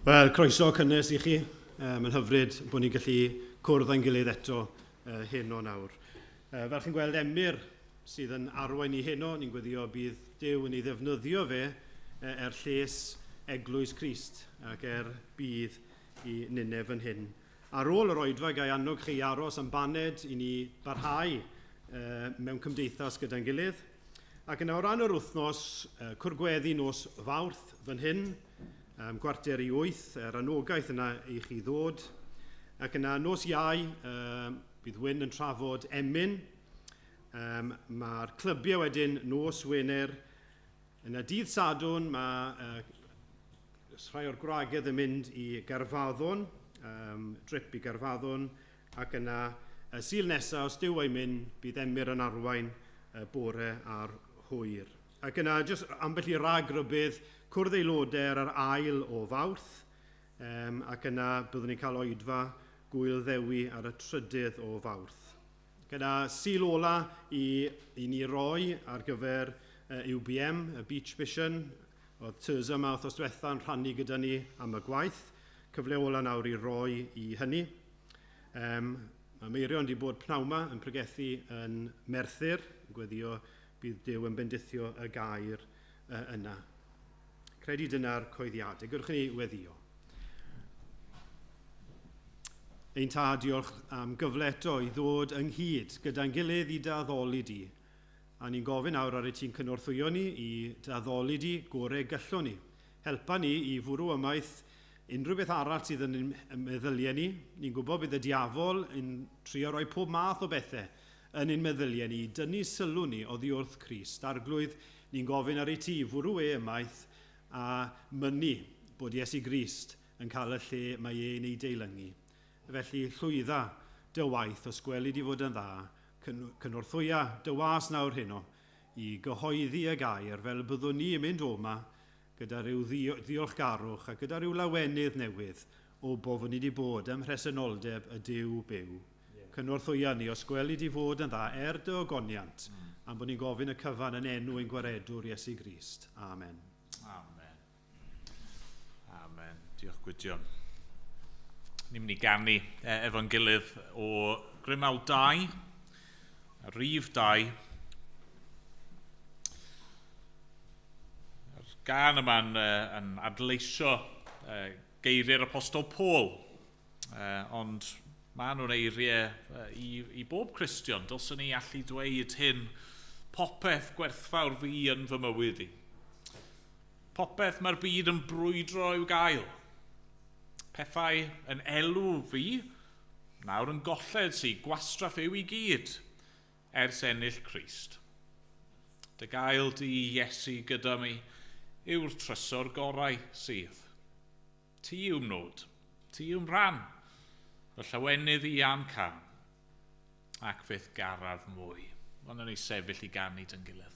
Wel, croeso cynnes i chi. Mae'n hyfryd bod ni'n gallu cwrdd â'n gilydd eto heno nawr. Fel chi'n gweld, Emyr sydd yn arwain ni heno, ni'n gweddio bydd Duw yn ei ddefnyddio fe er lles Eglwys Crist ac er budd i ninne fan hyn. Ar ôl yr oedfa, ga i annog chi i aros am baned i ni barhau mewn cymdeithas gyda'n gilydd. Ac yna o ran yr wythnos, cwrgweddi nos Fawrth fan hyn, 7:45, yr anogaeth yna i chi ddod. Ac yna nos Iau, bydd Wyn yn trafod emyn. Mae'r clybiau wedyn nos Wener. Yna dydd Sadwrn, mae rhai o'r gwragedd yn mynd i Gaerfaddon, drip i Gaerfaddon, ac yna y Sul nesaf, os Duw a'i mynd, bydd Emyr yn arwain y bore a'r hwyr. Ac yna, jyst ambell i rag-rybudd, cwrdd aelodau ar yr 2 o Fawrth, ac yna byddwn ni'n cael oedfa Gŵyl Ddewi ar y 3 o Fawrth. Ac yna, Sul ola i ni roi ar gyfer UBM, y Beach Mission, oedd Tyrsa yma wythnos diwetha yn rhannu gyda ni am y gwaith. Cyfle ola nawr i roi i hynny. Mae Meirion wedi bod pnawn 'ma yn pregethu yn Merthyr, yn gweddio bydd Duw yn bendithio y gair yna. Credu dyna'r coeddiadau. Gewch ni weddio. Ein Tad, diolch am gyfle eto i ddod ynghyd gyda'n gilydd i dy addoli di. A ni'n gofyn nawr ar y ti'n cynorthwyo ni i dy addoli di gorau gallwn ni. Helpa ni i fwrw ymaith unrhyw beth arall sydd yn ein meddyliau ni. Ni'n gwybod bydd y diafol yn trio rhoi pob math o bethau yn ein meddyliau ni, i dynnu sylw ni oddi wrth Crist. Arglwydd, ni'n gofyn ar ei ti fwrw e ymaith a mynnu bod Iesu Grist yn cael y lle mae e'n ei deilyngu. Felly llwydda dy waith os gweli di fod yn dda, cynorthwya dy was nawr heno i gyhoeddi y gair fel byddwn ni yn mynd o'ma gyda rhyw ddiolchgarwch a gyda rhyw lawenydd newydd o bo fod ni wedi bod ym mhresenoldeb y Duw byw. Cynorthwya ni os gweli di fod yn dda er dy ogoniant, am bod ni'n gofyn y cyfan yn enw ein Gwaredwr Iesu Grist. Amen. Amen. Amen. Diolch Gwydion. Ni'n mynd i ganu efo'n gilydd o Grymawl 2, rhif 2. Mae'r gân yma'n yn adleisio geiriau'r Apostol Paul, ond maen nhw'n eiriau i bob Cristion. Dylswn ni allu dweud hyn, popeth gwerthfawr fi yn fy mywyd i. Popeth mae'r byd yn brwydro i'w gael. Pethau yn elw fi, nawr yn golled sy, gwastraff yw i gyd, ers ennill Crist. Dy gael di Iesu gyda mi yw'r trysor gorau sydd. Ti yw'm nod, ti yw'm rhan, fy llawenydd i am cân, ac fyth garaf mwy. Ond ni sefyll i ganu dy'n gilydd.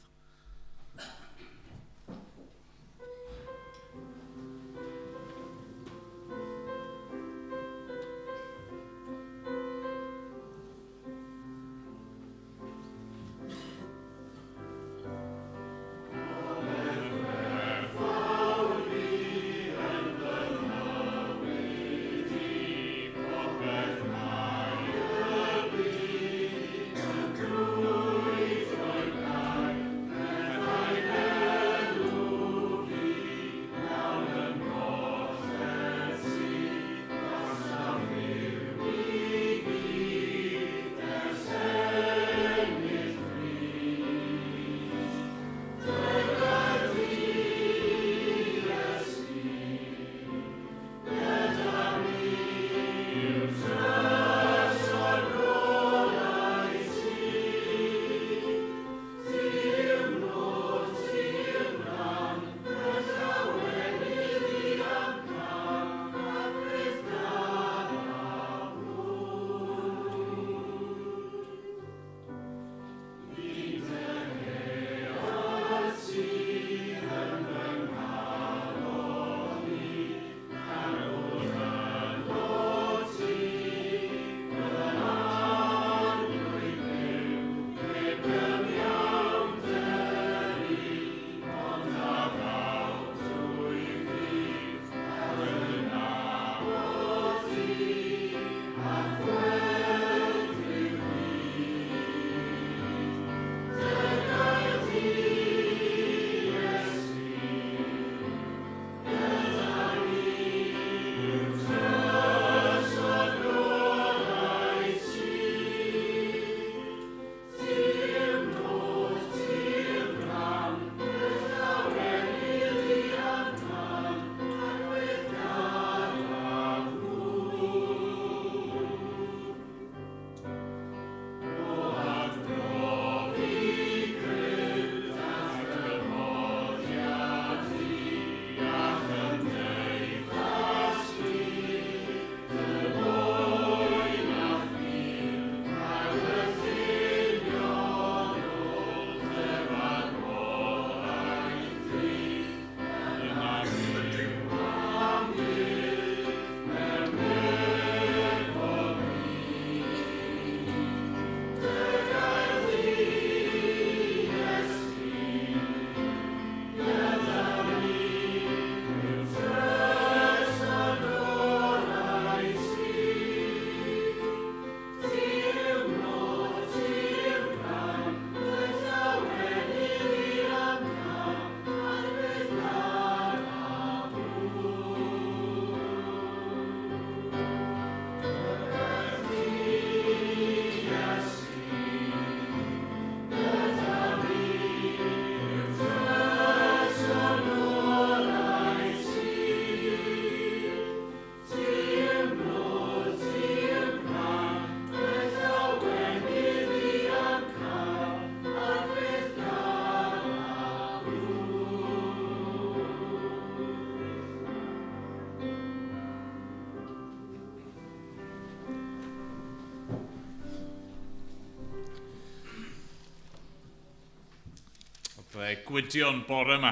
Fe Gwydion bore yma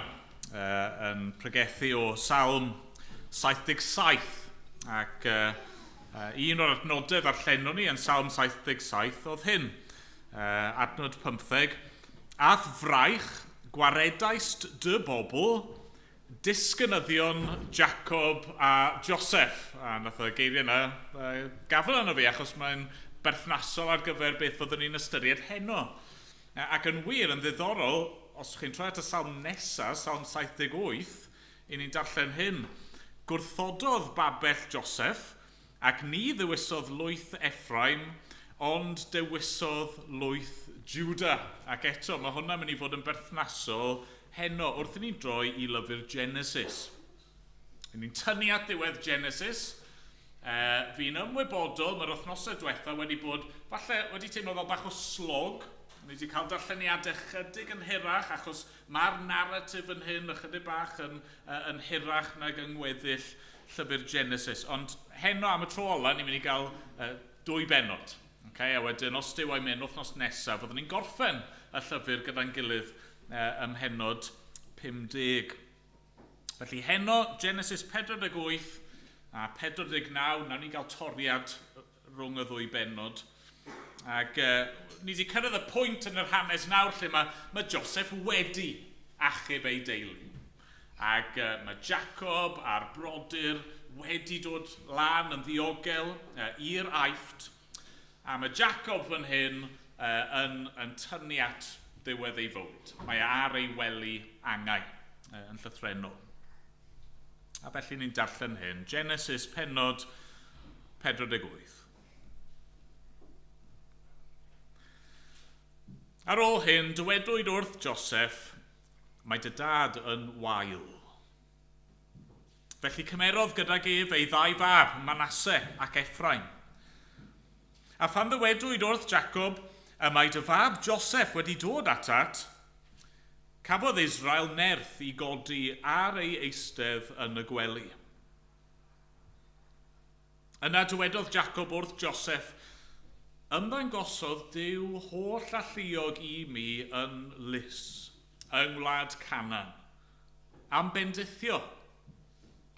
yn pregethu o Salm 77 ac un o'r adnodau ddarllenon ni yn Salm 77 oedd hyn, adnod 15, Ath fraich gwaredaist dy bobl, disgynyddion Jacob a Joseph. A nath y geiriau yna gafel arno fi achos mae'n berthnasol ar gyfer beth fyddwn ni'n ystyried heno. Ac yn wir, yn ddiddorol, os chi'n troi at y salm nesaf, Salm 78, i ni'n darllen hyn. Gwrthododd babell Joseph, ac ni ddewisodd lwyth Ephraim, ond dewisodd lwyth Judah. Ac eto, mae hwnna'n mynd i fod yn berthnasol heno wrth i ni'n droi i lyfr Genesis. Ni'n tynnu at ddiwedd Genesis. Fi'n ymwybodol, mae'r wythnosau diwetha wedi bod, falle wedi teimlo fel bach o slog. Ni wedi cael darlleniadau chydig yn hirach, achos mae'r narratif yn hyn ychydig bach yn hirach nag yng ngweddill llyfr Genesis. Ond heno am y tro ola, ni'n mynd i gael dwy bennod. Okay? A wedyn, os Duw a'i mynd wythnos nesaf, fyddwn ni'n gorffen y llyfr gyda'n gilydd ym mhennod 50. Felly heno, Genesis 48 a 49, nawn ni gael toriad rhwng y ddwy bennod. Ac ni wedi cyrraedd y pwynt yn yr hanes nawr lle mae Joseph wedi achub ei deulu. Ac mae Jacob a'r brodyr wedi dod lan yn ddiogel i'r Aifft. A mae Jacob fan hyn yn tynnu at ddiwedd ei fywyd. Mae ar ei wely angau yn llythrennol. A felly ni'n darllen hyn. Genesis pennod 48. Ar ôl hyn, dywedwyd wrth Joseph, mae dy dad yn wael. Felly cymerodd gydag ef ei ddau fab, Manasseh ac Ephraim. A phan ddywedwyd wrth Jacob, y mae dy fab Joseph wedi dod atat, cafodd Israel nerth i godi ar ei eistedd yn y gwely. Yna dywedodd Jacob wrth Joseph, ymddangosodd Duw holl alluog i mi yn Lys, yng ngwlad Canaan, am bendithio,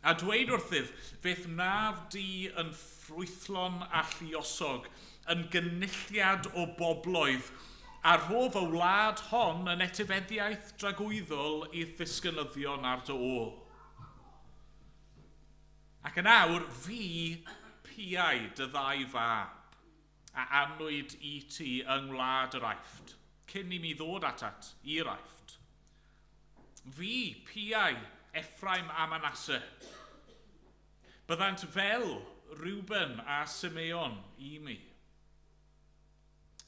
a dweud wrthyf, fe'th wnaf di yn ffrwythlon a lluosog, yn gynulliad o bobloedd, a rhof y wlad hon yn etifeddiaeth dragwyddol i'th ddisgynyddion ar dy ôl. Ac yn awr, fi piau dy ddau fab, a anwyd i ti yng ngwlad yr Aifft, cyn i mi ddod atat i'r Aifft. Fi, piau, Ephraim a Manasseh. Byddant fel Reuben a Simeon i mi.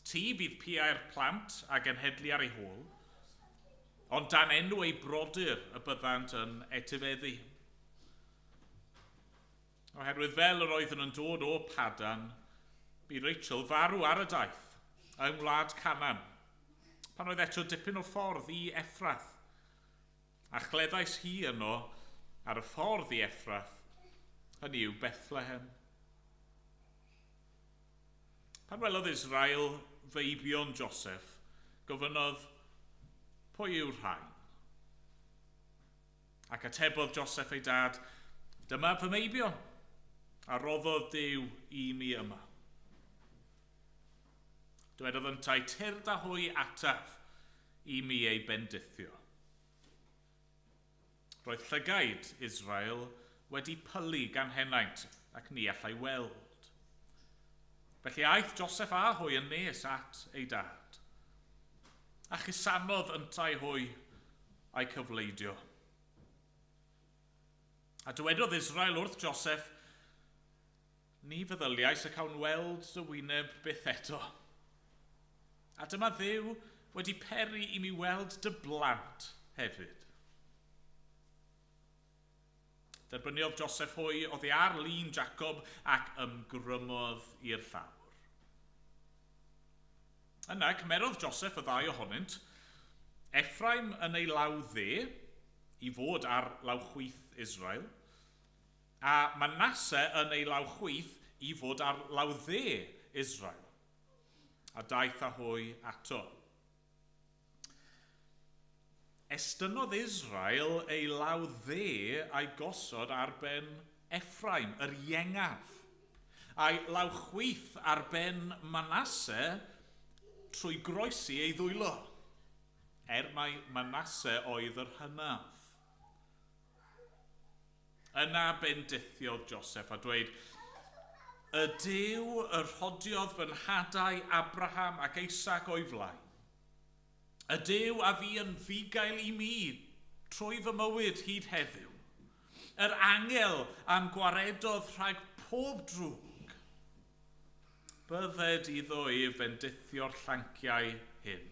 Ti fydd piau'r plant a genhedlu ar ei hôl, ond dan enw ei brodyr y byddant yn etifeddu. Oherwydd fel yr oeddwn yn dod o Padan, bu Rachel farw ar y daith yng ngwlad Canaan, pan oedd eto dipyn o ffordd i Ephrath. A chleddais hi yno ar y ffordd i Ephrath, hynny yw Bethlehem. Pan welodd Israel feibion Joseph, gofynnodd, pwy yw'r rhain? Ac atebodd Joseph ei dad, dyma fy meibion, a roddodd Duw i mi yma. Dywedodd yntau, tyrd â hwy ataf i mi ei bendithio. Roedd llygaid Israel wedi pylu gan henaint ac ni allai weld. Felly aeth Joseph a hwy yn nes at ei dad, a chusanodd yntau hwy a'i cyfleidio. A dywedodd Israel wrth Joseph, ni feddyliais y cawn weld dy wyneb byth eto. A dyma Dduw wedi peri i mi weld dy blant hefyd. Derbyniodd Joseph hwy oddi ar lun Jacob ac ymgrymodd i'r llawr. Yna cymerodd Joseph y ddau ohonynt, Ephraim yn ei law dde, i fod ar law chwith Israel, a Manasseh yn ei law chwith i fod ar law dde Israel. A daeth â hwy ato. Estynnodd Israel ei law dde a'i gosod ar ben Ephraim, yr iengaf, a'i law chwith ar ben Manasse trwy groesi ei ddwylo, er mai Manasse oedd yr hynaf. Yna bendithiodd Joseph a dweud, y Duw y rhodiodd fy nhadau Abraham ac Isaac o'i flaen. Y Duw a fi yn fugail i mi trwy fy mywyd hyd heddiw. Yr angel am gwaredodd rhag pob drwg. Bydded iddo ef fendithio'r llanciau hyn.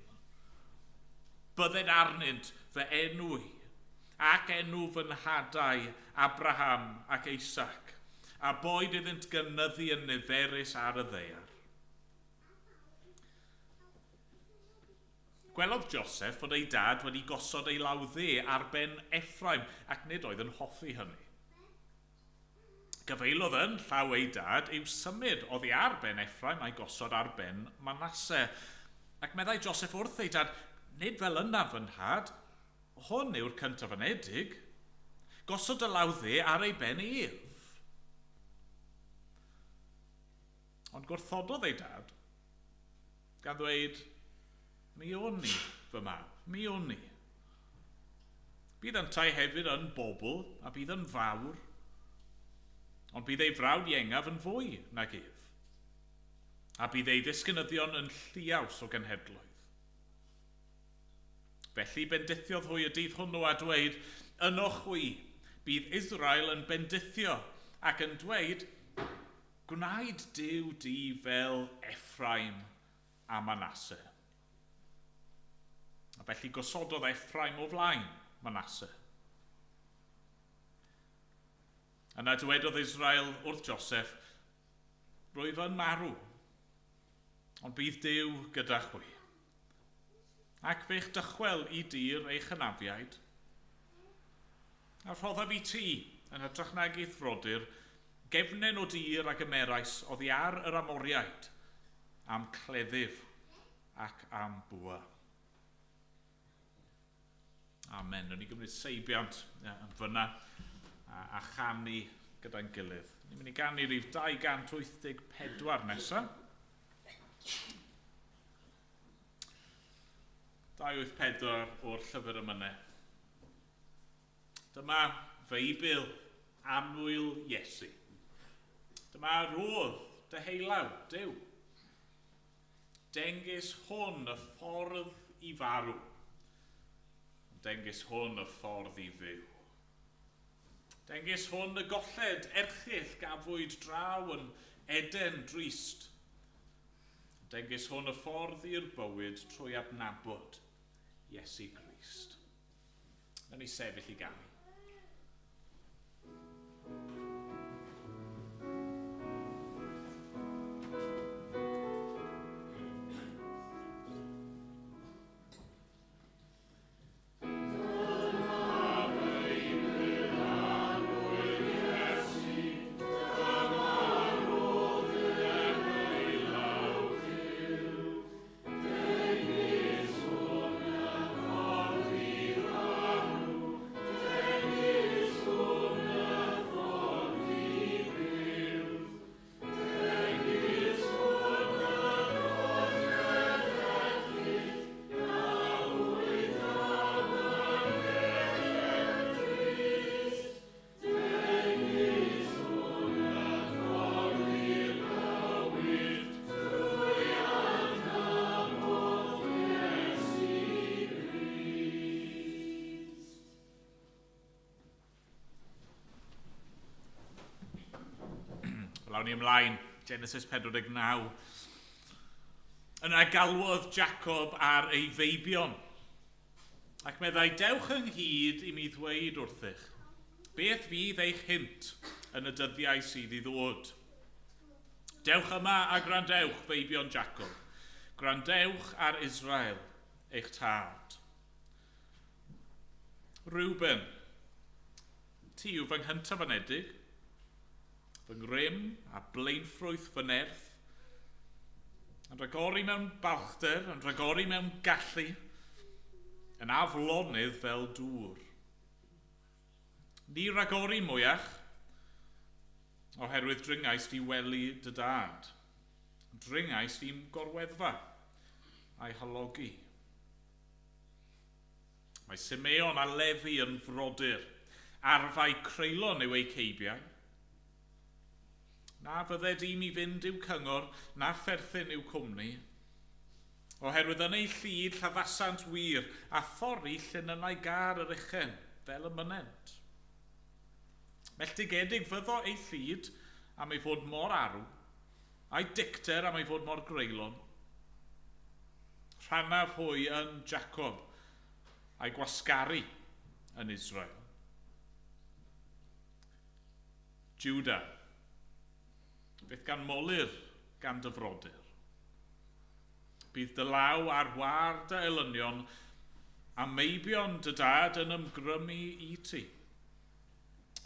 Bydded arnynt fy enw i, ac enw fy nhadau Abraham ac Isaac, a boed iddynt gynyddu yn niferus ar y ddaear. Gwelodd Joseph fod ei dad wedi gosod ei law dde ar ben Ephraim ac nid oedd yn hoffi hynny. Gyfeilodd yn llaw ei dad i'w symud oddi ar ben Ephraim a'i gosod ar ben Manasse. Ac meddai Joseph wrth ei dad, nid fel yna fy nhad, hwn yw'r cyntaf anedig. Gosod y law dde ar ei ben ef. Ond gwrthododd ei dad, gan ddweud, mi o'n i, fy mab, mi o'n i. Bydd yntau hefyd yn bobl a bydd yn fawr, ond bydd ei frawd iengaf yn fwy nag ef, a bydd ei ddisgynyddion yn lliaws o genhedloedd. Felly bendithiodd hwy y dydd hwnnw a dweud, yno chwi, bydd Israel yn bendithio ac yn dweud, gwnaed Duw di fel Ephraim a Manasse. A felly gosododd Ephraim o flaen Manasse. Yna dywedodd Israel wrth Joseph, rwyf yn marw, ond bydd Duw gyda chwi. Ac fe'ch dychwel i dir eich hynafiaid. A rhoddaf i ti, yn hytrach nag i'th frodyr, gefnen o dir a gymerais oddi ar yr Amoriaid, am cleddyf ac am bwa. Amen. Nw'n ni gymryd seibiant yn fyna a chanu gyda'n gilydd. Ni'n mynd i ganu rhif 284 nesaf. 284 o'r llyfr emynau. Dyma Feibl annwyl Iesu. Dyma rodd dyheulaw Duw. Dengys hwn y ffordd i farw. Dengys hwn y ffordd i fyw. Dengys hwn y golled erchyll gafwyd draw yn Eden drist. Dengys hwn y ffordd i'r bywyd trwy adnabod Iesu Grist. Nawn ni sefyll i ganu. Lawn ni ymlaen, Genesis 49. Yna galwodd Jacob ar ei feibion, ac meddai, dewch ynghyd i mi ddweud wrthych, beth fydd eich hynt yn y dyddiau sydd i ddod? Dewch yma a gwrandewch, feibion Jacob, gwrandewch ar Israel, eich tad. Reuben, ti yw fy nghyntaf anedig, fy ngrym a blaenffrwyth fy nerth, yn rhagori mewn balchder, yn rhagori mewn gallu, Yn aflonydd fel dŵr. Ni ragori mwyach, oherwydd dringais di wely dy dad. Dringais di'm gorweddfa a'i halogi. Mae Simeon a Lefi yn frodyr. Arfau creulon yw eu ceibiau. Na fydded i mi fynd i'w cyngor, na pherthyn i'w cwmni, oherwydd yn eu llid lladdasant wir a thorri llinynnau gar yr uchen fel y mynent. Melltigedig fyddo ei llid am ei fod mor arw, a'i dicter am ei fod mor greulon. Rhannaf hwy yn Jacob a'i gwasgaru yn Israel. Judah, beth gan molir gan dy frodyr? Bydd dy law ar war dy elynion a meibion dy dad yn ymgrymu i ti.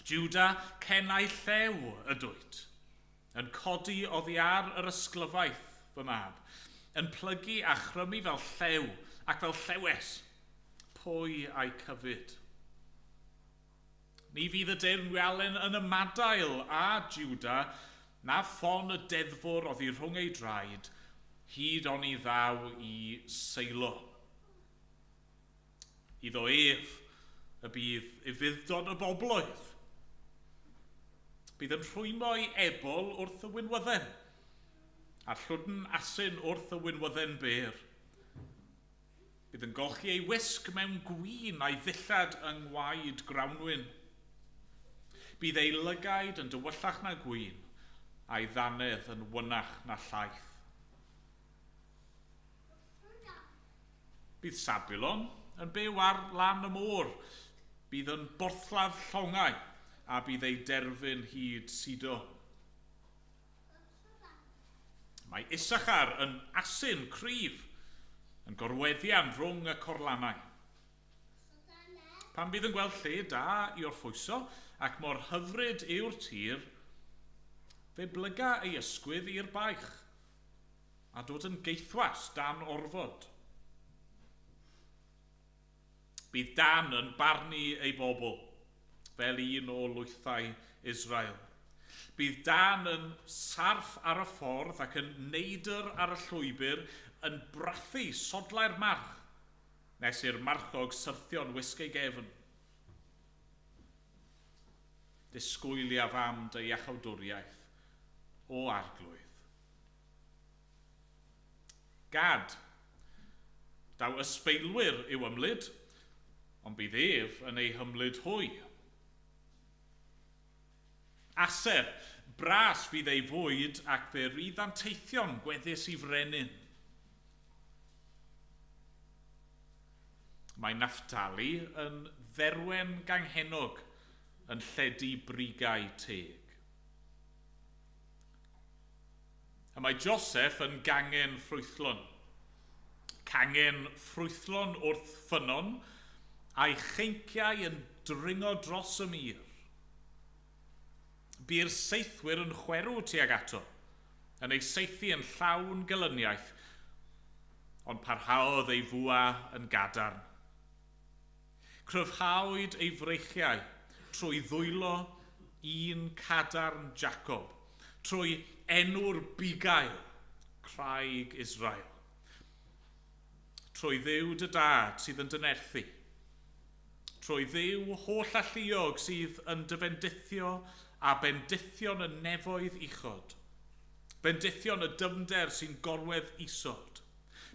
Judah, cenau llew ydwyt, yn codi oddi ar yr ysglyfaeth, fy mab, yn plygu a chrymu fel llew ac fel llewes, pwy a'i cyfyd? Ni fydd y deyrnwialen yn ymadael â Judah na ffon y deddfwr oddi rhwng ei draed, hyd oni ddaw i Seilo. Iddo ef y bydd ufudd-dod y bobloedd. Bydd yn rhwymo ei ebol wrth y winwydden, a'r llwdn asyn wrth y winwydden bêr. Bydd yn golchi ei wisg mewn gwin a'i ddillad yng ngwaed grawnwin. Bydd ei lygaid yn dywyllach na gwin, a'i ddannedd yn wynach na llaeth. Bydd Sabulon yn byw ar lan y môr. Bydd yn borthladd llongau a bydd ei derfyn hyd Sidon. Mae Issachar yn asyn cryf, yn gorweddian rhwng y corlannau. Pan bydd yn gweld lle da i orffwyso ac mor hyfryd yw'r tir, fe blyga ei ysgwydd i'r baich a dod yn geithwas dan orfod. Bydd Dan yn barnu ei bobl fel un o lwythau Israel. Bydd Dan yn sarff ar y ffordd ac yn neidr ar y llwybr yn brathu sodlau'r march nes i'r marchog syrthio'n wisg ei gefn. Disgwyliaf am dy iachawdwriaeth, o Arglwydd. Gad, daw ysbeilwyr i'w ymlid, ond bydd ef yn ei hymlid hwy. Aser, bras fydd ei fwyd ac fe rydd anteithion gweddus i frenin. Mae Naphtali yn dderwen ganghennog yn lledu brigau teg. A mae Joseph yn gangen ffrwythlon. Cangen ffrwythlon wrth ffynnon, a'i cheinciau yn dringo dros y mur. Bu'r seithwyr yn chwerw tuag ato, yn ei saethu yn llawn gelyniaeth, ond parhaodd ei fwa yn gadarn. Cryfhawyd ei freichiau trwy ddwylo un cadarn Jacob, trwy enw'r bugail, craig Israel. Trwy Dduw dy dad sydd yn dy nerthu, trwy Dduw holl alluog sydd yn dy fendithio a bendithion y nefoedd uchod, bendithion y dyfnder sy'n gorwedd isod,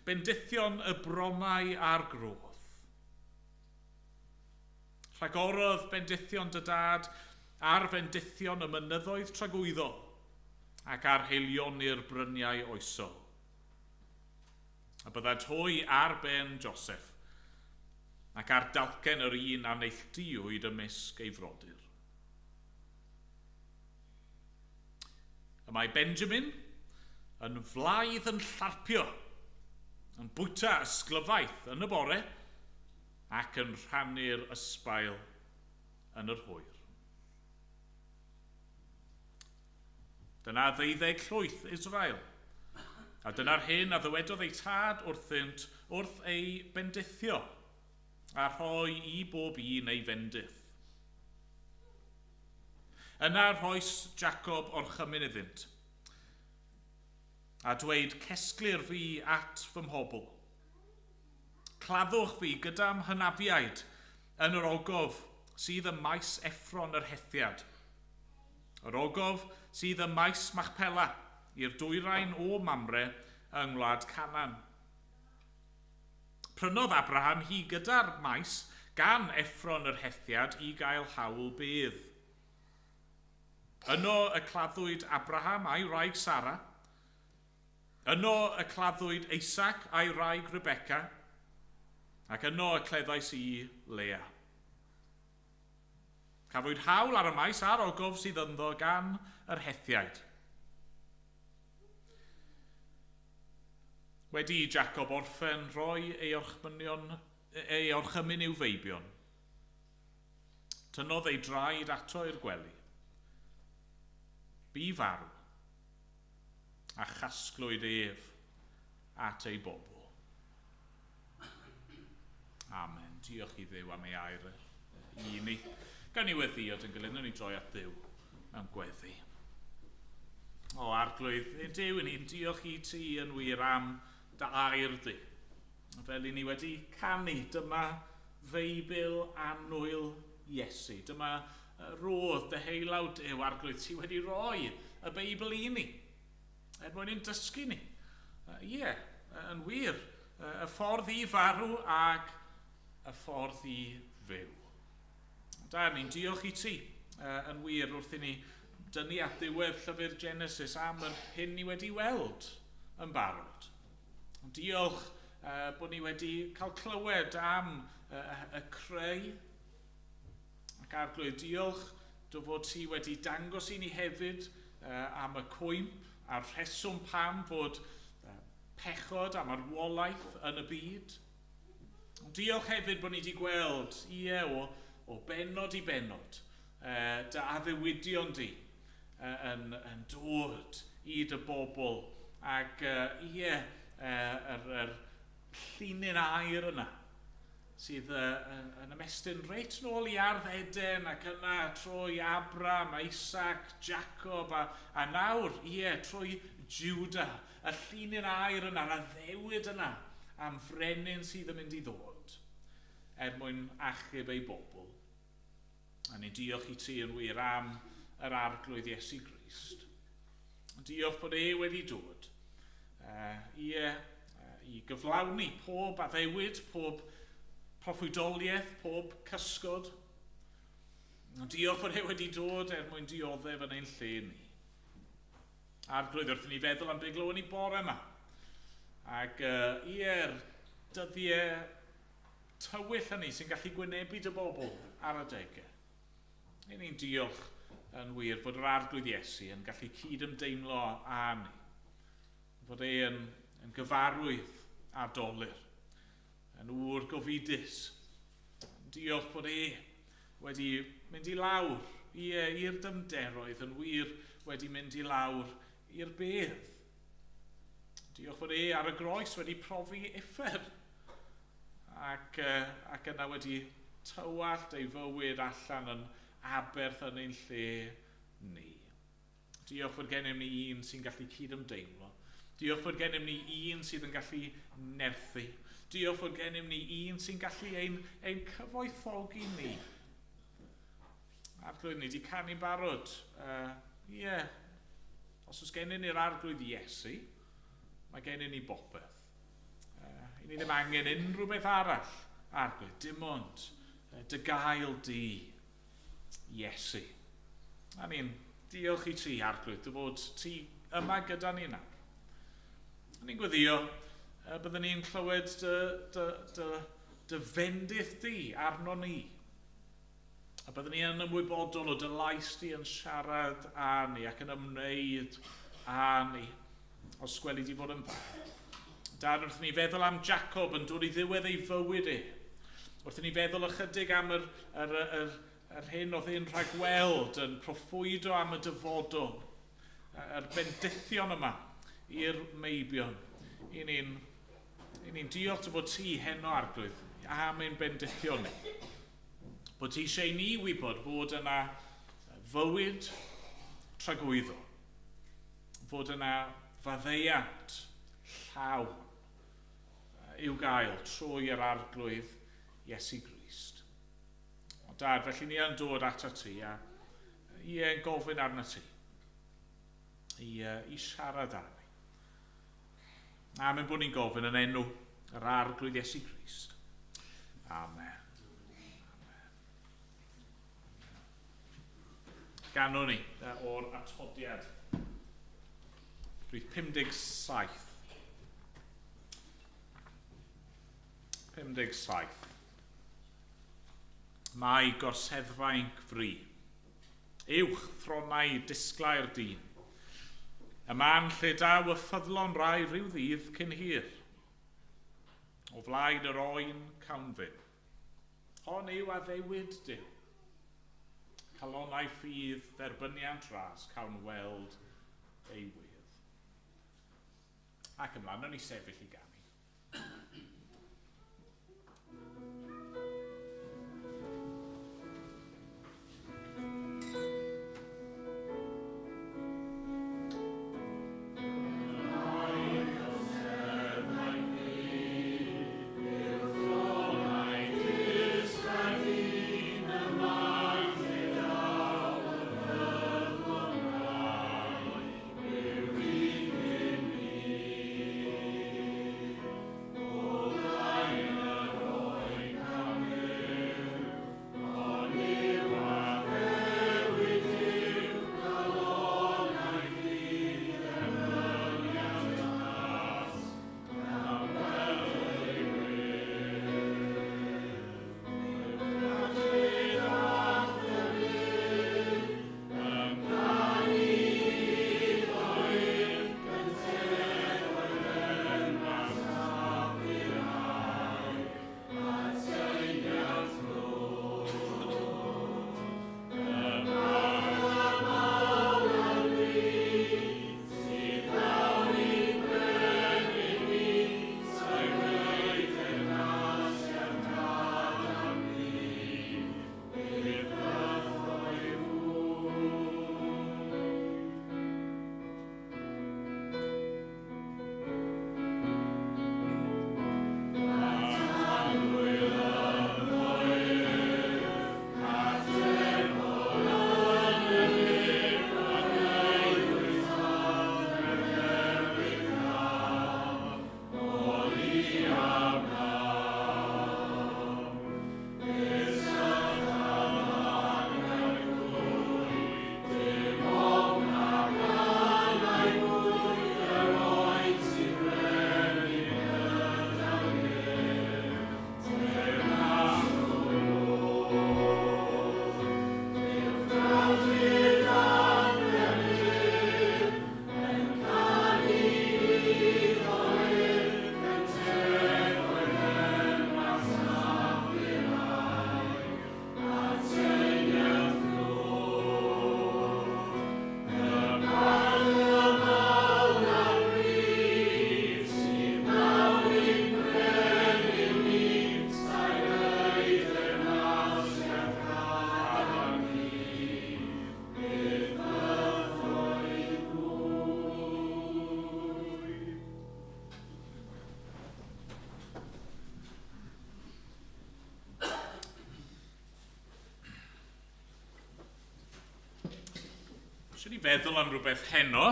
bendithion y bronnau a'r grodd. Rhagorodd bendithion dy dad ar fendithion y mynyddoedd tragwyddol ac ar heilioni'r bryniau oesol. A byddant hwy ar ben Joseph ac ar dalcen yr un a neilltuwyd ymysg ei frodyr. Y mae Benjamin yn flaidd yn llarpio, yn bwyta ysglyfaeth yn y bore ac yn rhannu'r ysbail yn yr hwyr. Dyna 12 llwyth Israel, a dyna'r hyn a ddywedodd ei tad wrthynt wrth ei bendithio. a rhoi i bob un ei fendith. Yna rhoes Jacob orchymyn iddynt, a dweud, cesglir fi at fy mhobl. Claddwch fi gyda'm hynafiaid yn yr ogof sydd ym maes Effron yr Hethiad. Yr ogof sydd ym maes Machpela i'r dwyrain o Mamre yng Ngwlad Canaan. Prynodd Abraham hi gyda'r maes gan Effron yr Hethiad i gael hawl bedd. Yno y claddwyd Abraham a'i wraig Sara. Yno y claddwyd Isaac a'i wraig Rebecca. Ac yno y cleddais i Lea. Cafwyd hawl ar y maes a'r ogof sydd ynddo gan yr Hethiaid. Wedi i Jacob orffen rhoi ei orchymyn i'w feibion, tynnodd ei draed ato i'r gwely. Bu farw, a chasglwyd ef at ei bobl. Amen. Diolch i Dduw am ei air i ni. Gawn ni weddïo yn gilydd, nawn ni droi at Dduw mewn gweddi. O Arglwydd, Duw, ni'n diolch i ti yn wir am dy air di. Fel i ni wedi canu, dyma Feibl annwyl Iesu. Dyma rodd dy heilaw Duw, Arglwydd, ti wedi rhoi y Beibl i ni, er mwyn i'n dysgu ni. Ie, yn wir, y ffordd i farw ac y ffordd i fyw. Da, ni'n diolch i ti yn wir wrth i ni dynnu at ddiwedd llyfr Genesis am yr hyn ni wedi weld yn barod. Diolch bod ni wedi cael clywed am y creu. Ac Arglwydd, diolch dy fod ti wedi dangos i ni hefyd am y cwymp a'r rheswm pam fod pechod a marwolaeth yn y byd. Diolch hefyd bod ni wedi gweld, ie, o bennod i bennod, dy addewidion di yn dod i dy bobl ac ie, yr llinyn air yna sydd yn ymestyn reit nôl i ardd Eden ac yna trwy Abraham, Isaac, Jacob a nawr, ie, trwy Judah, y llinyn air yna, yr addewid yna am frenin sydd yn mynd i ddod er mwyn achub ei bobl. A ni diolch i ti yn wir am yr Arglwydd Iesu Grist. Diolch bod e wedi dod i gyflawni pob addewid, pob proffwydoliaeth, pob cysgod. Diolch bod e wedi dod er mwyn dioddef yn ein lle ni. Arglwydd, wrth i ni feddwl am be glywon ni bore yma. Ac ie'r dyddiau tywyll hynny sy'n gallu gwynebu dy bobl ar adegau. I ni'n diolch yn wir fod yr Arglwydd Iesu yn gallu cydymdeimlo â ni. Fod e yn gyfarwydd â dolur, yn ŵr gofidus. Diolch bod e wedi mynd i lawr i'r dymderoedd, yn wir wedi mynd i lawr i'r bedd. Diolch fod e ar y groes wedi profi uffern ac yna wedi tywallt ei fywyd allan yn aberth yn ein lle ni. Diolch fod gennym ni un sy'n gallu cydymdeimlo. Diolch fod gennym ni un sydd yn gallu nerthu. Diolch fod gennym ni un sy'n gallu ein cyfoethogi ni. Arglwydd, ni wedi canu'n barod. Ie, os oes gennym ni'r Arglwydd Iesu, mae gennym ni bopeth. I ni ddim angen unrhyw beth arall, Arglwydd, dim ond dy gael di, Iesu. A ni'n diolch i ti, Arglwydd, dy fod ti yma gyda ni nawr. A ni'n gweddio, byddwn ni'n clywed dy fendith di arno ni. A byddwn ni yn ymwybodol o dy lais di yn siarad â ni ac yn ymwneud â ni, os gweli di fod yn dda. Dad, wrth ni feddwl am Jacob yn dod i ddiwedd ei fywyd e, wrth ni feddwl ychydig am yr hyn oedd e'n rhagweld, yn proffwydo am y dyfodol, yr bendithion yma i'r meibion. I ni'n I ni'n diolch dy fod ti heno, Arglwydd, am ein bendithion ni. Bod ti eisiau i ni wybod fod yna fywyd tragwyddo, fod yna faddeuant llawn i'w gael trwy yr Arglwydd Iesu Grist. O Dad, felly ni yn dod atat ti a i yn gofyn arno ti i siarad â ni. A mae'n bod ni'n gofyn yn enw yr Arglwydd Iesu Grist. Amen. Amen. Ganwn ni o'r atodiad. Rhif 57. 57. Mae gorseddfainc fri. Uwch thronau disglair dyn. Y man lle daw y ffyddlon rai rhyw ddydd cyn hir. O flaen yr oen cawn fyw. Hon yw addewid Duw. Calonnau ffydd dderbyniant ras cawn weld ei wedd. Ac ymlaen, nawn ni sefyll i ganu. Eisiau ni feddwl am rhywbeth heno.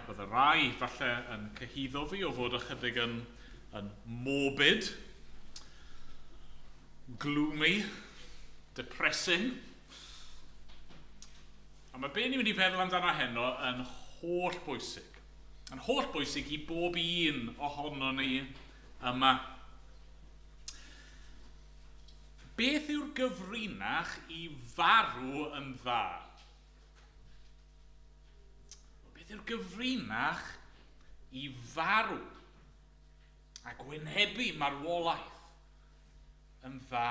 Bydde rai falle yn cyhuddo fi o fod ychydig yn morbid, gloomy, depressing. A mae be ni'n mynd i feddwl amdano heno yn holl bwysig. Yn holl bwysig i bob un ohono ni yma. Beth yw'r gyfrinach i farw yn dda? Beth yw'r gyfrinach i farw a gwynebu marwolaeth yn dda?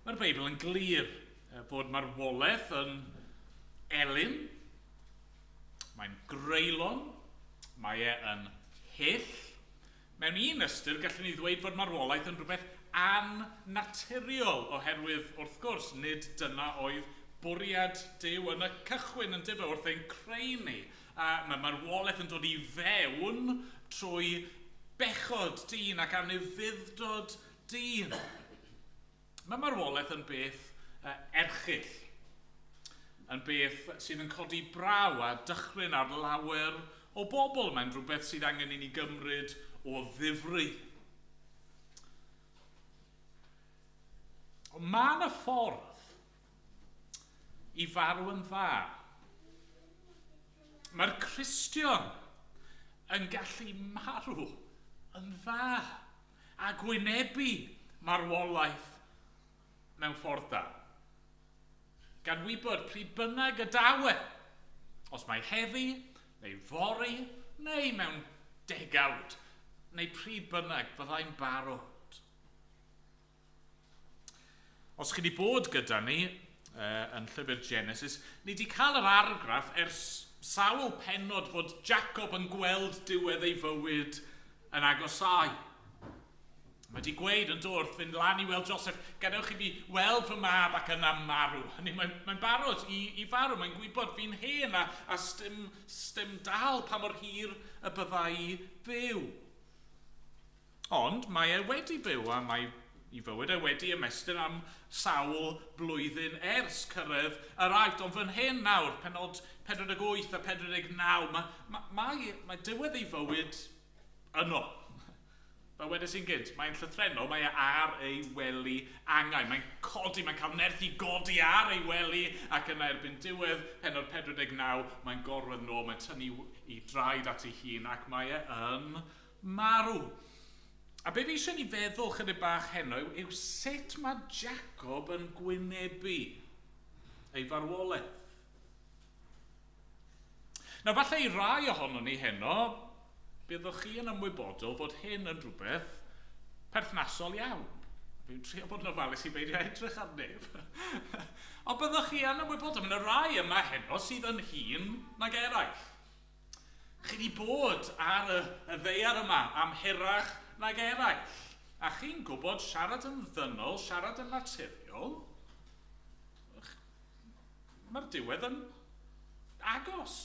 Mae'r Beibl yn glir bod marwolaeth yn elyn, mae'n greulon, mae e yn hyll. Mewn un ystyr, gallwn ni ddweud fod marwolaeth yn rhywbeth annaturiol, oherwydd, wrth gwrs, nid dyna oedd bwriad Duw yn y cychwyn yn dyfe wrth ein creu ni. A mae marwolaeth yn dod i fewn trwy bechod dyn ac anufudd-dod dyn. Mae marwolaeth yn beth erchyll, yn beth sydd yn codi braw a dychryn ar lawer o bobl. Mae'n rhywbeth sydd angen i ni gymryd o ddifri. Ond mae yna ffordd i farw yn dda. Mae'r Cristion yn gallu marw yn dda a gwynebu marwolaeth mewn ffordd da. Gan wybod pryd bynnag y dawe, os mae heddi, neu fory, neu mewn degawd, neu pryd bynnag byddai'n barod. Os chi wedi bod gyda ni yn llyfr Genesis, ni wedi cael yr argraff ers sawl pennod fod Jacob yn gweld diwedd ei fywyd yn agosáu. Mae wedi gweud yn dod wrth fynd lan i weld Joseph, gadewch i fi weld fy mab ac yna marw. Hynny, mae'n barod i farw, mae'n gwybod fi'n hen a sdim dal pa mor hir y byddai fyw. Ond mae e wedi byw a mae ei fywyd e wedi ymestyn am sawl blwyddyn ers cyrraedd yr Aifft. Ond fan hyn nawr, pennod 48 a 49, mae diwedd ei fywyd yno. Fel wedes i'n gynt, mae'n llythrennol, mae e ar ei wely angau. Mae'n codi, mae'n cael nerth i godi ar ei wely, ac yna erbyn diwedd pennod 49, mae'n gorwedd nôl, mae'n tynnu i draed at ei hun, ac mae e yn marw. A be fi eisiau ni feddwl chydig bach heno yw sut mae Jacob yn gwynebu ei farwolaeth. Nawr, falle i rai ohonon ni heno, byddwch chi yn ymwybodol fod hyn yn rhywbeth perthnasol iawn. Fi'n trio bod yn ofalus i beidio edrych ar neb. Ond byddwch chi yn ymwybodol, mae yna rai yma heno sydd yn hŷn nag eraill. Chi wedi bod ar y ddaear yma am hirach nag eraill. A chi'n gwybod siarad yn ddynol, siarad yn naturiol, mae'r diwedd yn agos.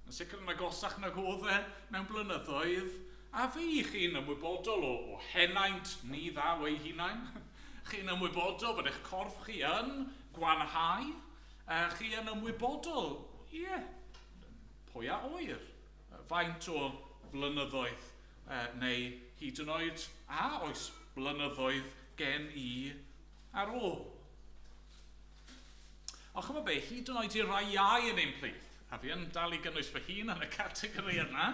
Yn sicr yn agosach nag oedd e mewn blynyddoedd. A fi, chi'n ymwybodol o henaint ni ddaw ei hunain. Chi'n ymwybodol bod eich corff chi yn gwanhau. Chi yn ymwybodol, ie, pwy a oer, faint o blynyddoedd neu hyd yn oed a oes blynyddoedd gen i ar ôl. Ond chymod be, hyd yn oed i rai iau yn ein plith, a fi yn dal i gynnwys fy hun yn y categori yna,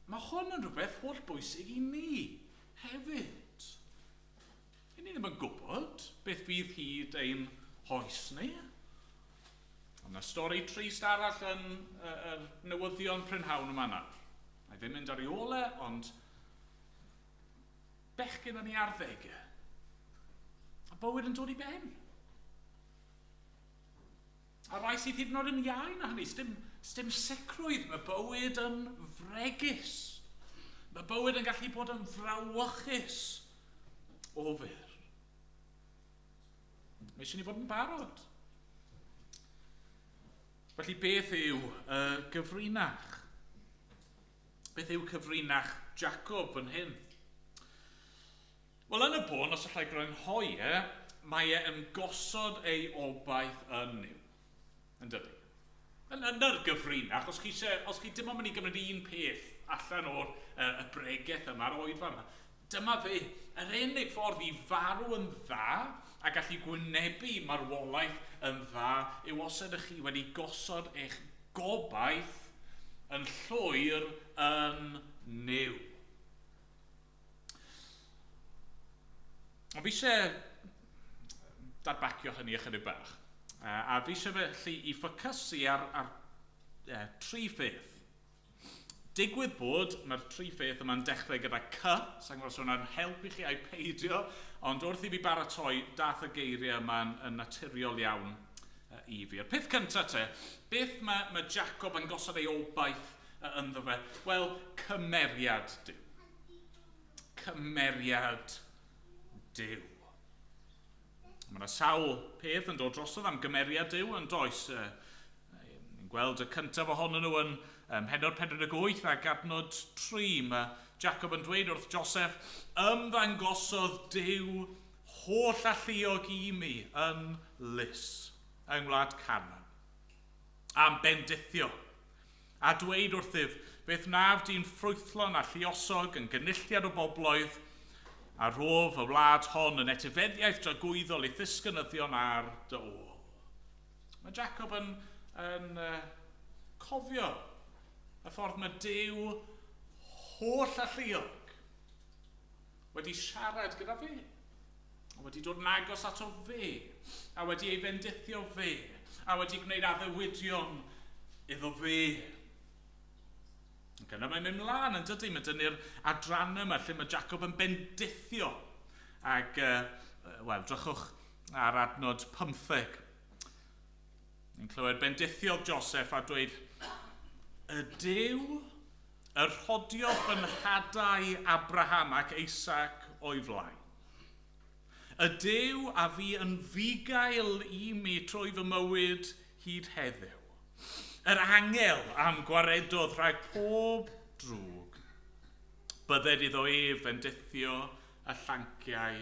mae hwn yn rhywbeth holl bwysig i ni hefyd. I ni ddim yn gwybod beth fydd hyd ein hoes ni. Ond yna stori trist arall yn y newyddion prynhawn yma nawr. Na i ddim mynd ar ei ôl e, ond bechgyn yn ei arddegau. A bywyd yn dod i ben. A rai sydd hyd yn oed yn iau na hynny, sdim sicrwydd, mae bywyd yn fregus. Mae bywyd yn gallu bod yn frawychus o fyr. Mae eisiau ni fod yn barod. Felly beth yw y gyfrinach? Beth yw cyfrinach Jacob fan hyn? Wel, yn y bôn, os allai grynhoi e, mae e yn gosod ei obaith yn Nuw. Yn dydy? Yn yr gyfrinach, os chi dim ond mynd i gymryd un peth allan o'r y bregeth yma, yr oedfa yma, dyma fe, yr unig ffordd i farw yn dda a gallu gwynebu marwolaeth yn dda yw os ydych chi wedi gosod eich gobaith yn llwyr yn Nuw. Ond fi eisiau dadbacio hynny ychydig bach. A fi eisiau felly i ffocysu ar tri pheth. Digwydd bod, mae'r tri pheth yma'n dechrau gyda C, sa'n gwybod os hwnna'n helpu chi a'i peidio, ond wrth i fi baratoi, dath y geiriau yma'n naturiol iawn i fi. A'r peth cyntaf te, beth mae Jacob yn gosod ei obaith ynddo fe? Wel, cymeriad Duw. Cymeriad Duw. Mae yna sawl peth yn dod drosodd am gymeriad Duw yn does. Ni'n gweld y cyntaf ohonyn nhw yn pennod 48 ac adnod 3. Mae Jacob yn dweud wrth Joseph, ymddangosodd Duw holl alluog i mi yn Lys, yng ngwlad Canaan, am bendithio, a dweud wrthyf, beth wnaf di'n ffrwythlon a lluosog yn gynulliad o bobloedd, a rof y wlad hon yn etifeddiaeth dragwyddol i ddisgynyddion ar dy ôl. Mae Jacob yn cofio y ffordd mae Duw holl alluog wedi siarad gyda fe, a wedi dod yn agos ato fe, a wedi ei fendithio fe, a wedi gwneud addewidion iddo fe. Ac yna mae'n mynd mlaen yn dydy, mae dynnu'r adrannau yma lle mae Jacob yn bendithio. Ac, wel, drychwch ar adnod 15. Ni'n clywed bendithiodd Joseph a dweud, y Duw y rhodiodd fy nhadau Abraham ac Isaac o'i flaen. Y Duw a fi yn fugail i mi trwy fy mywyd hyd heddiw. Yr angel am gwaredodd rhag pob drwg. Bydded iddo ef fendithio y llanciau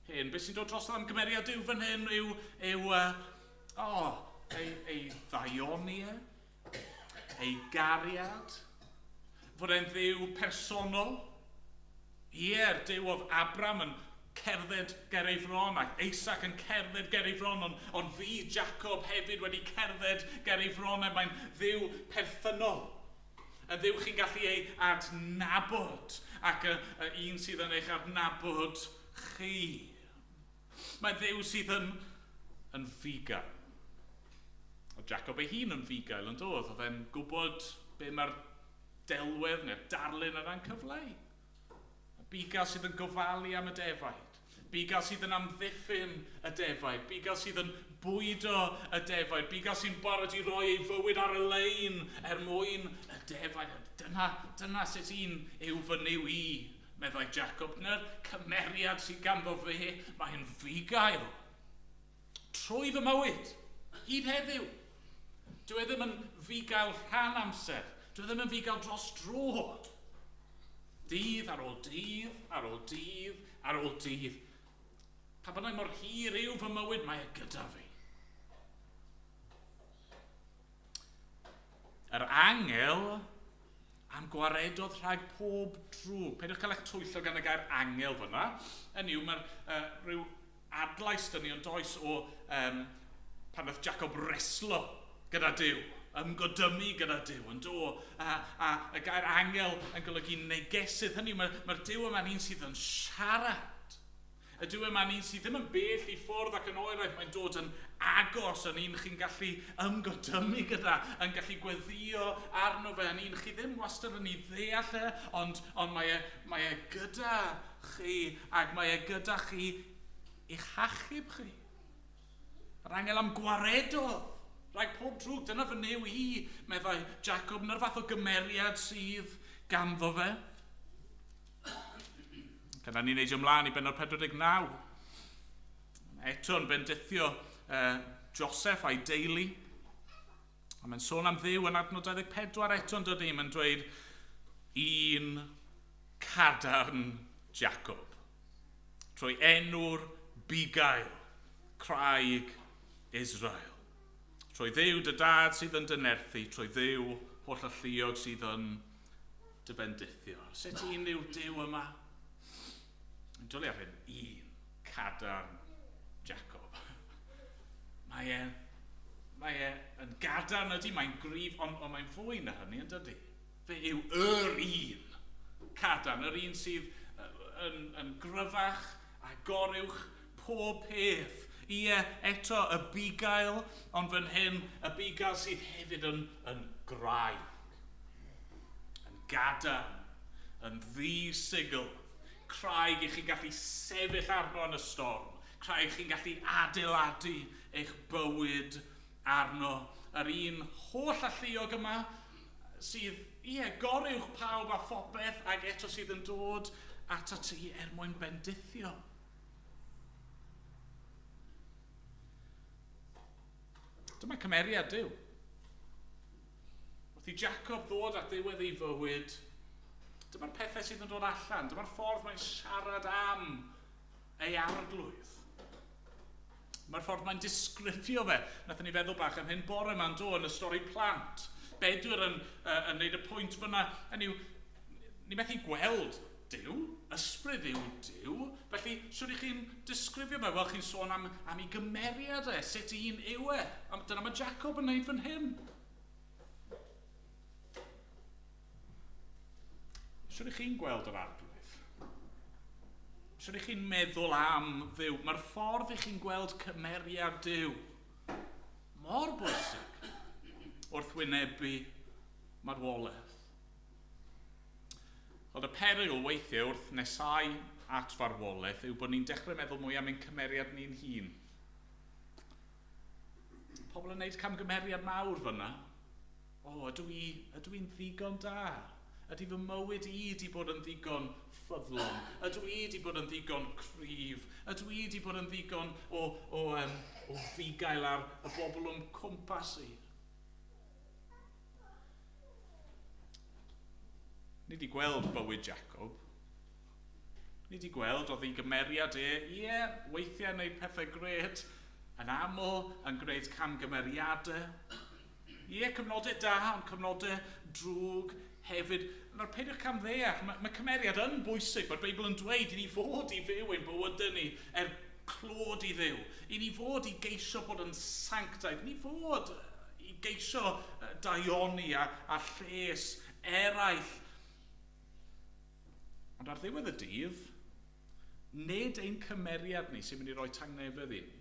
hyn. Be sy'n dod drosodd am gymeriad Duw fan hyn yw ei ddaioni e, ei gariad, fod e'n Dduw personol. Ie'r Duw oedd Abram yn cerdded ger ei fron ac Isaac yn cerdded ger ei fron, ond fi, Jacob, hefyd wedi cerdded ger ei fron, a mae'n Dduw perthynol. Y Dduw chi'n gallu ei adnabod, ac y un sydd yn eich adnabod chi. Mae'n Dduw sydd yn fugail. Oedd Jacob ei hun yn fugail yn dod, oedd e'n gwybod be mae'r delwedd neu'r darlun yna'n cyfleu. Bugail sydd yn gofalu am y defaid. Bugail sydd yn amddiffyn y defaid. Bugail sydd yn bwydo y defaid. Bugail sy'n barod i roi ei fywyd ar y lein er mwyn y defaid. Dyna sut un yw fy Nuw i, meddai Jacob. Dyna'r cymeriad sydd ganddo fe. Mae'n fugail. Trwy fy mywyd, hyd heddiw. Dwi e ddim yn fugail rhan amser. Dwi e ddim yn fugail dros dro. Dydd ar ôl dydd, ar ôl dydd, ar ôl dydd. Pa bynnag mor hir yw fy mywyd, mae e gyda fi. Yr angel am gwaredodd rhag pob drwg. Peidiwch cael eich twyllo gan y gair angel fyna. Hynny yw, mae'r rhyw adlais dyn ni ond oes o pan nath Jacob reslo gyda Duw, ymgodymu gyda Duw, yn do, a y gair angel yn golygu negesydd. Hynny yw, mae'r Duw yma'n un sydd yn siarad. Y Duw yma'n un sydd ddim yn bell i ffwrdd ac yn oeraidd, mae'n dod yn agos, yn un chi'n gallu ymgodymu gyda, yn gallu gweddio arno fe, yn un chi ddim wastad yn ei ddeall e, ond mae e gyda chi, ac mae e gyda chi i'ch hachub chi. Yr angel am gwaredodd rhag pob drwg, dyna fy Nuw i, meddai Jacob, na'r fath o gymeriad sydd ganddo fe. Dyna ni'n neidio ymlaen i bennod 49. Eto'n bendithio Joseph a'i deulu. A mae'n sôn am Dduw yn adnod 24 eto'n dydy. Mae'n dweud un cadarn Jacob. Trwy enw'r bugail, craig Israel. Trwy Dduw dy dad sydd yn dy nerthu, trwy Dduw holl alluog sydd yn dy bendithio. Sut un yw'r Duw yma? Yn dwlu ar hyn, un cadarn Jacob. Mae e yn gadarn ydy, mae'n gryf, ond mae'n fwy na hynny yn dydy. Fe yw yr un cadarn, yr un sydd yn gryfach a goruwch pob peth. Ie, eto y bugail, ond fan hyn, y bugail sydd hefyd yn graig, yn gadarn, yn ddi-sigl. Craig i chi'n gallu sefyll arno yn y storm. Craig chi'n gallu adeiladu eich bywyd arno. Yr un holl alluog yma sydd ie, goruwch pawb a phopeth ac eto sydd yn dod atat ti er mwyn bendithio. Dyma cymeriad Duw. Wrth i Jacob ddod at ddiwedd ei fywyd, dyma'r pethau sydd yn dod allan, dyma'r ffordd mae'n siarad am ei arglwydd. Mae'r ffordd mae'n disgrifio fe. Nathon ni feddwl bach am hyn bore yma'n dod yn y stori plant. Bedwyr yn neud y pwynt fyna. Hynny yw, ni methu gweld Duw, ysbryd yw Duw. Felly, sut ych chi'n disgrifio fe? Wel, chi'n sôn am ei gymeriad e, sut un yw e. A dyna mae Jacob yn neud fan hyn. Sut ych chi'n gweld yr arglwydd? Sut ych chi'n meddwl am Dduw? Mae'r ffordd ych chi'n gweld cymeriad Duw mor bwysig wrth wynebu marwolaeth. Ond y perygl weithiau wrth nesau at farwolaeth yw bod ni'n dechrau meddwl mwy am ein cymeriad ni'n hun. Pobl yn gwneud camgymeriad mawr fyna. O, ydw i'n ddigon da? Ydy fy mywyd i di bod yn ddigon ffyddlon? Ydw i di bod yn ddigon cryf? Ydw i di bod yn ddigon o fugail ar y bobl o'm cwmpas i? Ni wedi gweld bywyd Jacob. Ni wedi gweld oedd ei gymeriad e, ie, weithiau yn gwneud pethau gret, yn aml yn gwneud camgymeriadau. Ie, cyfnodau da, ond cyfnodau drwg hefyd. Nawr, peidiwch camddeall, mae cymeriad yn bwysig. Mae'r Beibl yn dweud i ni fod i fyw ein bywydau ni er clod i Dduw. I ni fod i geisio bod yn sanctaidd. I ni fod i geisio daioni a lles eraill. Ond ar ddiwedd y dydd, nid ein cymeriad ni sy'n mynd i roi tangnefedd i ni.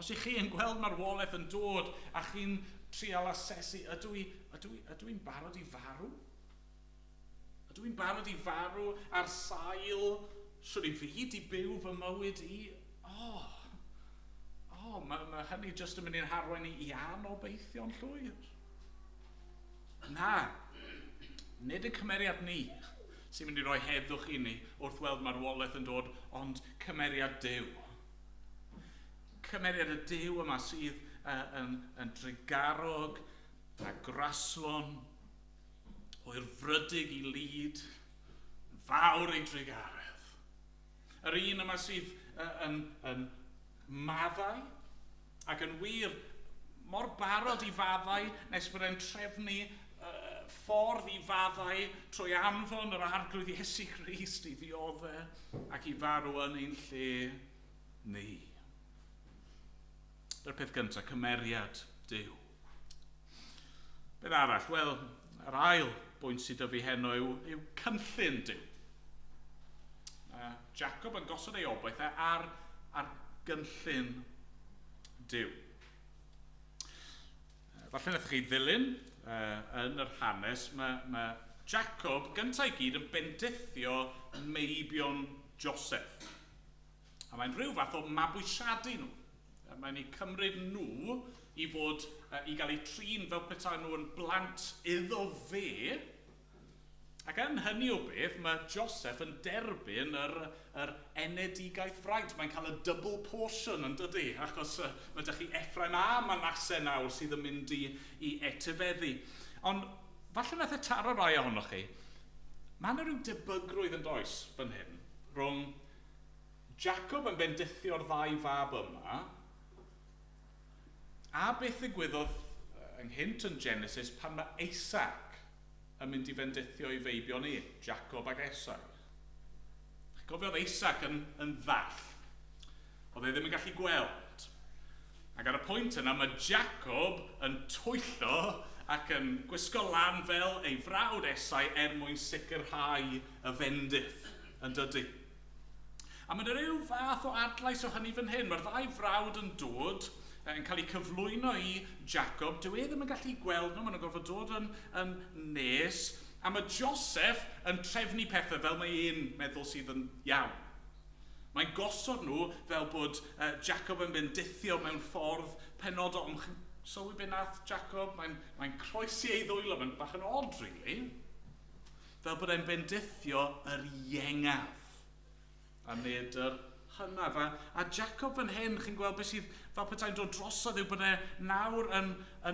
Os ych chi yn gweld marwolaeth yn dod a chi'n trial asesu, ydw i'n barod i farw? Ydw i'n barod i farw ar sail swn i fi di byw fy mywyd i? Mae hynny jyst yn mynd i'n harwain i i anobeithio'n llwyr. Na, nid y cymeriad ni sy'n mynd i roi heddwch i ni wrth weld marwolaeth yn dod, ond cymeriad Duw. Cymeriad y Duw yma sydd yn drugarog a graslon, oerfrydig i lid, fawr ei drugaredd. Yr un yma sydd yn maddau ac yn wir mor barod i faddau nes bod e'n trefnu ffordd i faddau trwy anfon yr arglwydd Iesu Grist i ddioddef ac i farw yn ein lle ni. Dyna'r peth gyntaf, cymeriad Duw. Beth arall? Wel, yr ail bwynt sydd 'da fi heno yw cynllun Duw. Jacob yn gosod ei obaith ar gynllun Duw. Falle wnaethoch chi ddilyn yn yr hanes, mae Jacob gyntaf i gyd yn bendithio meibion Joseph. A mae'n rhyw fath o mabwysiadu nhw. Mae'n eu cymryd nhw i fod, i gael eu trin fel petai nhw yn blant iddo fe. Ac yn hynny o beth, mae Joseph yn derbyn yr enedigaeth fraint. Mae'n cael y double portion yn dydy, achos mae ydych chi Ephraim a Manasseh nawr sydd yn mynd i etifeddu. Ond falle nath e taro rai ohonoch chi, mae yna rhyw debygrwydd yn does fan hyn, rhwng Jacob yn bendithio'r ddau fab yma, a beth ddigwyddodd ynghynt yn Genesis pan mae Isaac yn mynd i fendithio i feibion i, Jacob ac Esau. Gofiodd Isaac yn ddall. Oedd e ddim yn gallu gweld. Ac ar y pwynt yna mae Jacob yn twyllo ac yn gwisgo lan fel ei frawd Esau er mwyn sicrhau y fendith yn dydy. A mae yna rhyw fath o adlais o hynny fan hyn. Mae'r ddau frawd yn dod, yn cael eu cyflwyno i Jacob. Dyw e ddim yn gallu gweld nhw, maen nhw'n gorfod dod yn nes. A mae Joseph yn trefnu pethau fel mae e'n meddwl sydd yn iawn. Mae'n gosod nhw fel bod Jacob yn bendithio mewn ffordd penodol. Sylwi be nath Jacob, mae'n croesi ei ddwylo, mae'n bach yn odd, really. Fel bod e'n bendithio yr iengaf a nid yr hynaf. A Jacob fan hyn, chi'n gweld beth sydd fel petai'n dod drosodd yw bod e nawr yn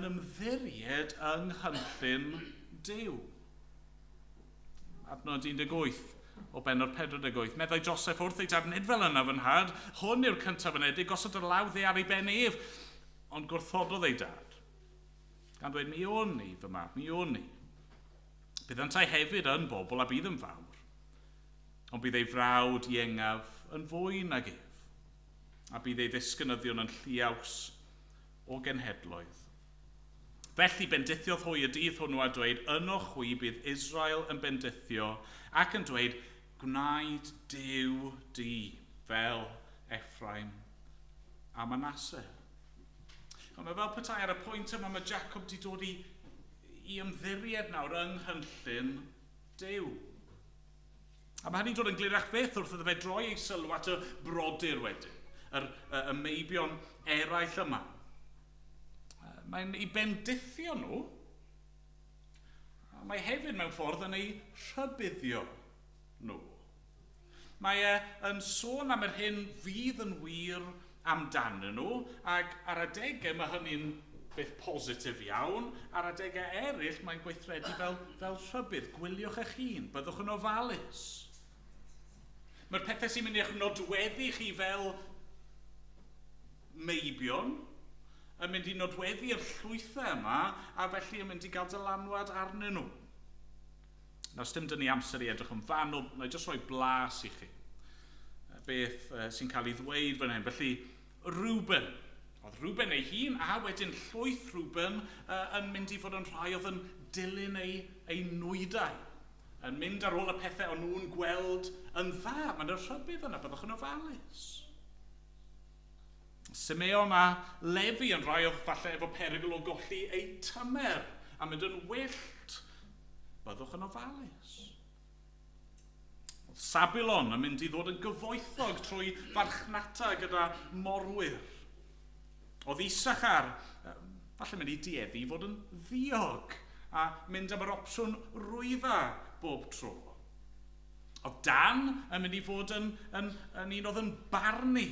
ymddiried yng nghynllun Duw. Adnod 18 o bennod 48. Meddai Joseph wrth ei dad, "Nid fel yna, fy nhad, hwn yw'r cyntaf anedig, gosod dy law dde ar ei ben ef." Ond gwrthododd ei dad, gan dweud, "Mi wn i, fy mab, mi wn i. Bydd yntau hefyd yn bobl a bydd yn fawr, ond bydd ei frawd iengaf yn fwy nag ef, a bydd ei ddisgynyddion yn lliaws o genhedloedd." Felly bendithiodd hwy y dydd hwnnw a dweud, "Yno chwi bydd Israel yn bendithio," ac yn dweud, "Gwnaed Duw di fel Ephraim a Manasseh." Ond mae fel petai ar y pwynt yma mae Jacob wedi dod i ymddiried nawr yng nghynllun Duw. A mae hynny'n dod yn glirach fyth wrth iddo fe droi ei sylw at y brodyr wedyn, y meibion eraill yma. Mae'n ei bendithio nhw, a mae hefyd mewn ffordd yn ei rhybuddio nhw. Mae e yn sôn am yr hyn fydd yn wir amdanyn nhw, ac ar adegau mae hynny'n beth positif iawn, ar adegau eraill mae'n gweithredu fel rhybudd. Gwyliwch eich hun, byddwch yn ofalus. Mae'r pethau sy'n mynd i'ch nodweddu chi fel meibion yn mynd i nodweddu'r llwythau yma, a felly yn mynd i gael dylanwad arnyn nhw. Nawr, sdim dyn ni amser i edrych yn fanwl, na i jyst rhoi blas i chi beth sy'n cael ei ddweud fan hyn. Felly, Reuben. Oedd Reuben ei hun a wedyn llwyth Reuben yn mynd i fod yn rhai oedd yn dilyn ei nwydau, yn mynd ar ôl y pethau o'n nhw'n gweld yn dda. Mae'n rhybudd yna, byddwch yn ofalus. Simeon a Lefi yn rhai oedd falle efo perygl o golli eu tymer a mynd yn wyllt. Byddwch yn ofalus. Oedd Sabulon yn mynd i ddod yn gyfoethog trwy farchnata gyda morwyr. Oedd Issachar falle mynd i dueddu i fod yn ddiog a mynd am yr opsiwn rwydda bob tro. Oedd Dan yn mynd i fod yn un oedd yn barnu.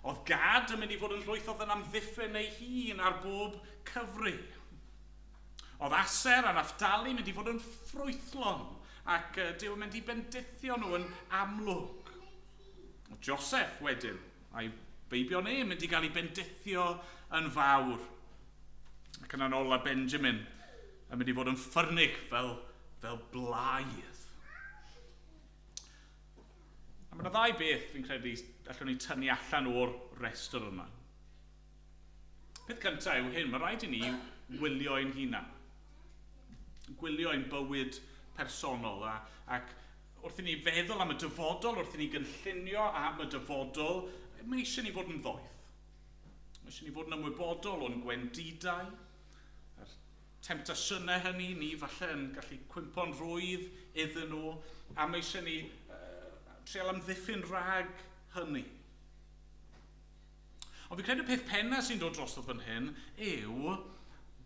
Oedd Gad yn mynd i fod yn llwyth oedd yn amddiffyn ei hun ar bob cyfri. Oedd Aser a Naphtali mynd i fod yn ffrwythlon ac Duw yn mynd i bendithio nhw yn amlwg. Oedd Joseph wedyn, a'i feibion e, mynd i gael ei bendithio yn fawr. Ac yna'n ola Benjamin yn mynd i fod yn ffyrnig fel blaidd. A mae yna ddau beth fi'n credu allwn ni tynnu allan o'r restr yma. Peth cyntaf yw hyn, mae rhaid i ni wylio ein hunan. Gwylio ein bywyd personol ac wrth i ni feddwl am y dyfodol, wrth i ni gynllunio am y dyfodol, mae eisiau ni fod yn ddoeth. Mae eisiau ni fod yn ymwybodol o'n gwendidau, yr temtasiynau hynny, ni falle yn gallu cwympo'n rhwydd iddyn nhw, a mae eisiau ni trial amddiffyn rhag hynny. Ond fi'n credu peth penna sy'n dod drosodd fan hyn yw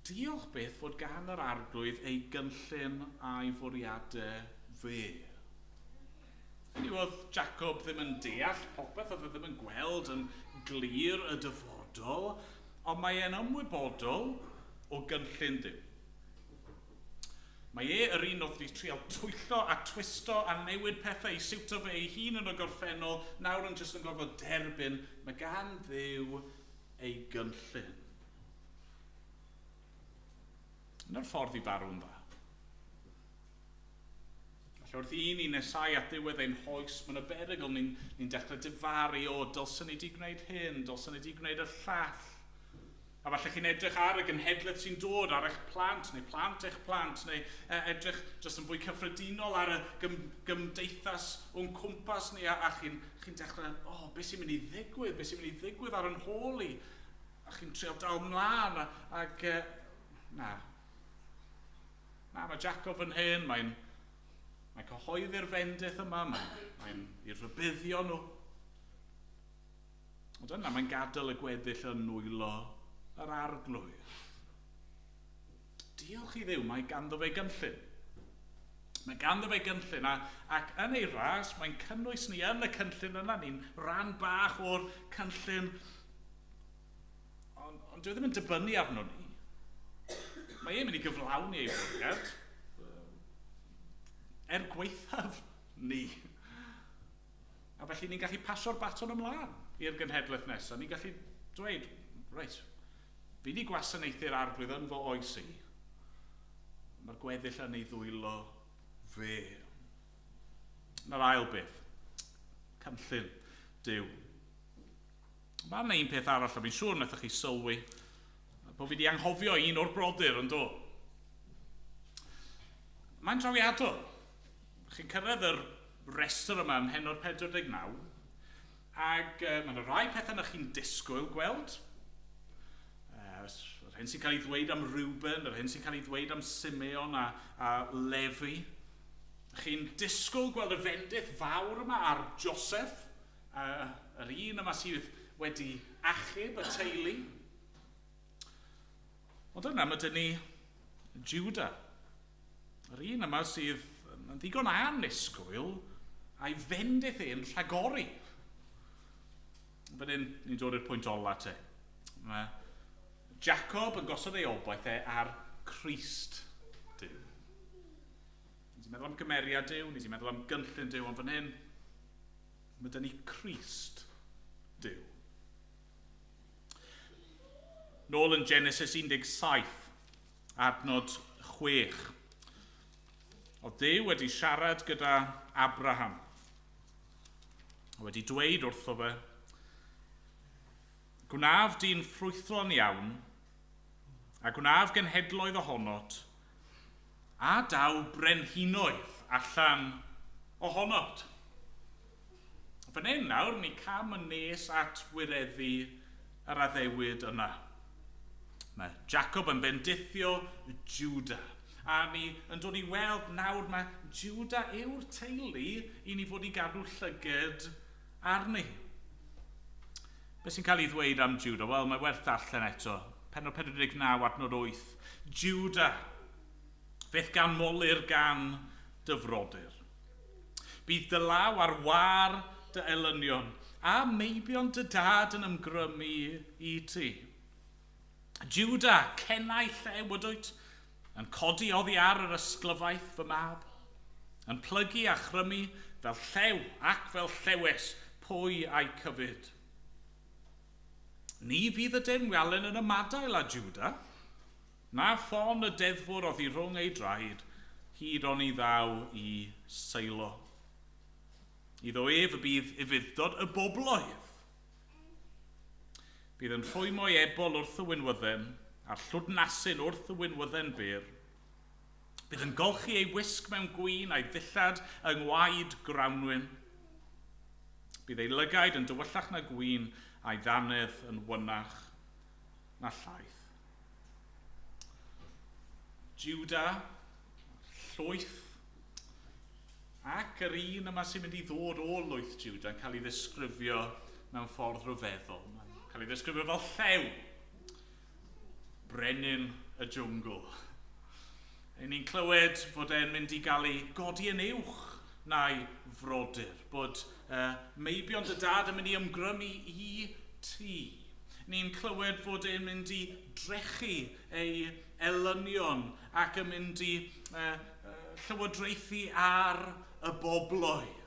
diolch beth fod gan yr Arglwydd ei gynllun a'i fwriadau fe. Hynny yw, oedd Jacob ddim yn deall popeth, oedd e ddim yn gweld yn glir y dyfodol, ond mae e'n ymwybodol o gynllun Duw. Mae e yr un oedd wedi trial twyllo a twisto a newid pethau i siwtio fe ei hun yn y gorffennol, nawr yn jyst yn gorfod derbyn, mae gan Dduw ei gynllun. Yna'r ffordd i farw'n dda. Felly wrth i ni nesau at ddiwedd ein hoes, mae'n y berygl ni'n dechrau difaru, o, dylsen ni wedi gwneud hyn, dylsen ni wedi gwneud y llall. A falle chi'n edrych ar y genhedlaeth sy'n dod ar eich plant, neu plant eich plant, neu edrych jyst yn fwy cyffredinol ar y gymdeithas o'n cwmpas ni, a chi'n dechrau, o, beth sy'n mynd i ddigwydd, beth sy'n mynd i ddigwydd ar yn hôl i? A chi'n trio dal mlaen, ac na. Na, mae Jacob yn hyn, mae'n cyhoeddi'r fendith yma, mae'n i rybuddio nhw. Ond yna, mae'n gadael y gweddill yn nwylo yr Arglwydd. Diolch i Dduw, mae ganddo fe gynllun. Mae ganddo fe gynllun ac yn ei ras mae'n cynnwys ni yn y cynllun yna. Ni'n rhan bach o'r cynllun. Ond dyw e ddim yn dibynnu arno ni. Mae e'n mynd i gyflawni ei fwriad er gwaethaf ni. A felly ni'n gallu pasio'r baton ymlaen i'r genhedlaeth nesaf. Ni'n gallu dweud, reit, fi wedi gwasanaethu'r Arglwydd yn fy oes i. Mae'r gweddill yn ei ddwylo fe. Na'r ail beth, cynllun Duw. Mae yna un peth arall, a fi'n siŵr wnaethoch chi sylwi, bod fi wedi anghofio un o'r brodyr yn do. Mae'n drawiadol. Chi'n cyrraedd yr restr yma ym mhennod 49, ac mae yna rai pethau na chi'n disgwyl gweld. Yr hyn sy'n cael ei ddweud am Reuben, yr hyn sy'n cael ei ddweud am Simeon a Lefi. Chi'n disgwyl gweld y fendith fawr yma ar Joseph, yr un yma sydd wedi achub y teulu. Ond yna mae dyn ni Judah. Yr un yma sydd yn ddigon annisgwyl a'i fendith e'n rhagori. Fan hyn, ni'n dod i'r pwynt ola te. Mae Jacob yn gosod ei obaith e ar Crist Duw. Ni 'di meddwl am gymeriad Duw, ni 'di meddwl am gynllun Duw, ond fan hyn, mae dyn ni Crist Duw. Nôl yn Genesis 17, adnod 6. Oedd Duw wedi siarad gyda Abraham. Wedi dweud wrtho fe, "Gwnaf di'n ffrwythlon iawn, a gwnaf genhedloedd ohonot, a daw brenhinoedd allan ohonot." Fan hyn nawr, ni cam yn nes at wireddu yr addewid yna. Mae Jacob yn bendithio Judah. A ni yn dod i weld nawr mae Judah yw'r teulu i ni fod i gadw llyged arni. Beth sy'n cael ei ddweud am Judah? Wel, mae werth darllen eto. Pennod 49, adnod 8. "Judah, fe'th ganmolir gan dy frodyr. Bydd dy law ar war dy elynion, a meibion dy dad yn ymgrymu i ti. Judah, cenau llew ydwyt, yn codi oddi ar yr ysglyfaeth, fy mab, yn plygu a chrymu fel llew ac fel llewes, pwy a'i cyfyd? Ni fydd y deyrnwialen yn ymadael â Judah, na ffon y deddfwr oddi rhwng ei draed, hyd oni ddaw i Seilo. Iddo ef y bydd ufudd-dod y bobloedd. Bydd yn rhwymo ei ebol wrth y winwydden, a'r llwdnasyn wrth y winwydden bur. Bydd yn golchi ei wisg mewn gwin a'i ddillad yng ngwaed grawnwin. Bydd ei lygaid yn dywyllach na gwin a'i ddannedd yn wynach na llaeth." Judah, llwyth, ac yr un yma sy'n mynd i ddod o lwyth Judah yn cael ei ddisgrifio mewn ffordd rhyfeddol. Mae'n cael ei ddisgrifio fel llew, brenin y jwngl. A ni'n clywed fod e'n mynd i gael ei godi yn uwch na'i frodyr, bod meibion dy dad yn mynd i ymgrymu i ti. Ni'n clywed fod e'n mynd i drechu ei elynion ac yn mynd i llywodraethu ar y bobloedd.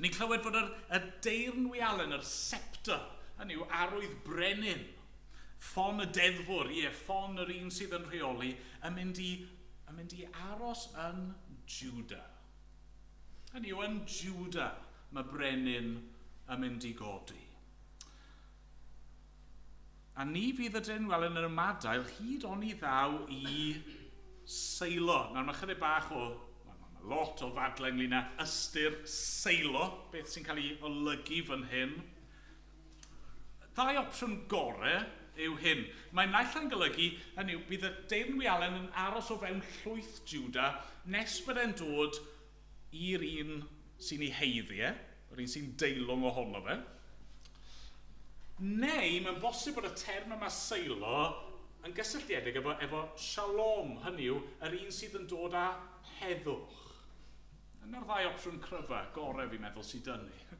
Ni'n clywed fod y deyrnwialen, yr scepter, hynny yw arwydd brenin, ffon y deddfwr, ie, ffon yr un sydd yn rheoli, yn mynd i aros yn Judah. Hynny yw, yn Judah mae brenin yn mynd i godi. A ni fydd y deyrnwialen yn ymadael hyd oni ddaw i Seilo. Nawr mae chydig bach o, mae lot o ddadle ynglyn â ystyr Seilo, beth sy'n cael ei olygu fan hyn. Ddau opsiwn gore yw hyn. Mae naill ai'n golygu, hynny yw, bydd y deyrnwialen yn aros o fewn llwyth Judah nes bod e'n dod i'r un sy'n ei haeddu e, yr un sy'n deilwng ohono fe. Neu mae'n bosib bod y term yma Seilo yn gysylltiedig efo shalom, hynny yw, yr un sydd yn dod â heddwch. Yna'r ddau opsiwn cryfa, gorau fi'n meddwl sydd dynnu.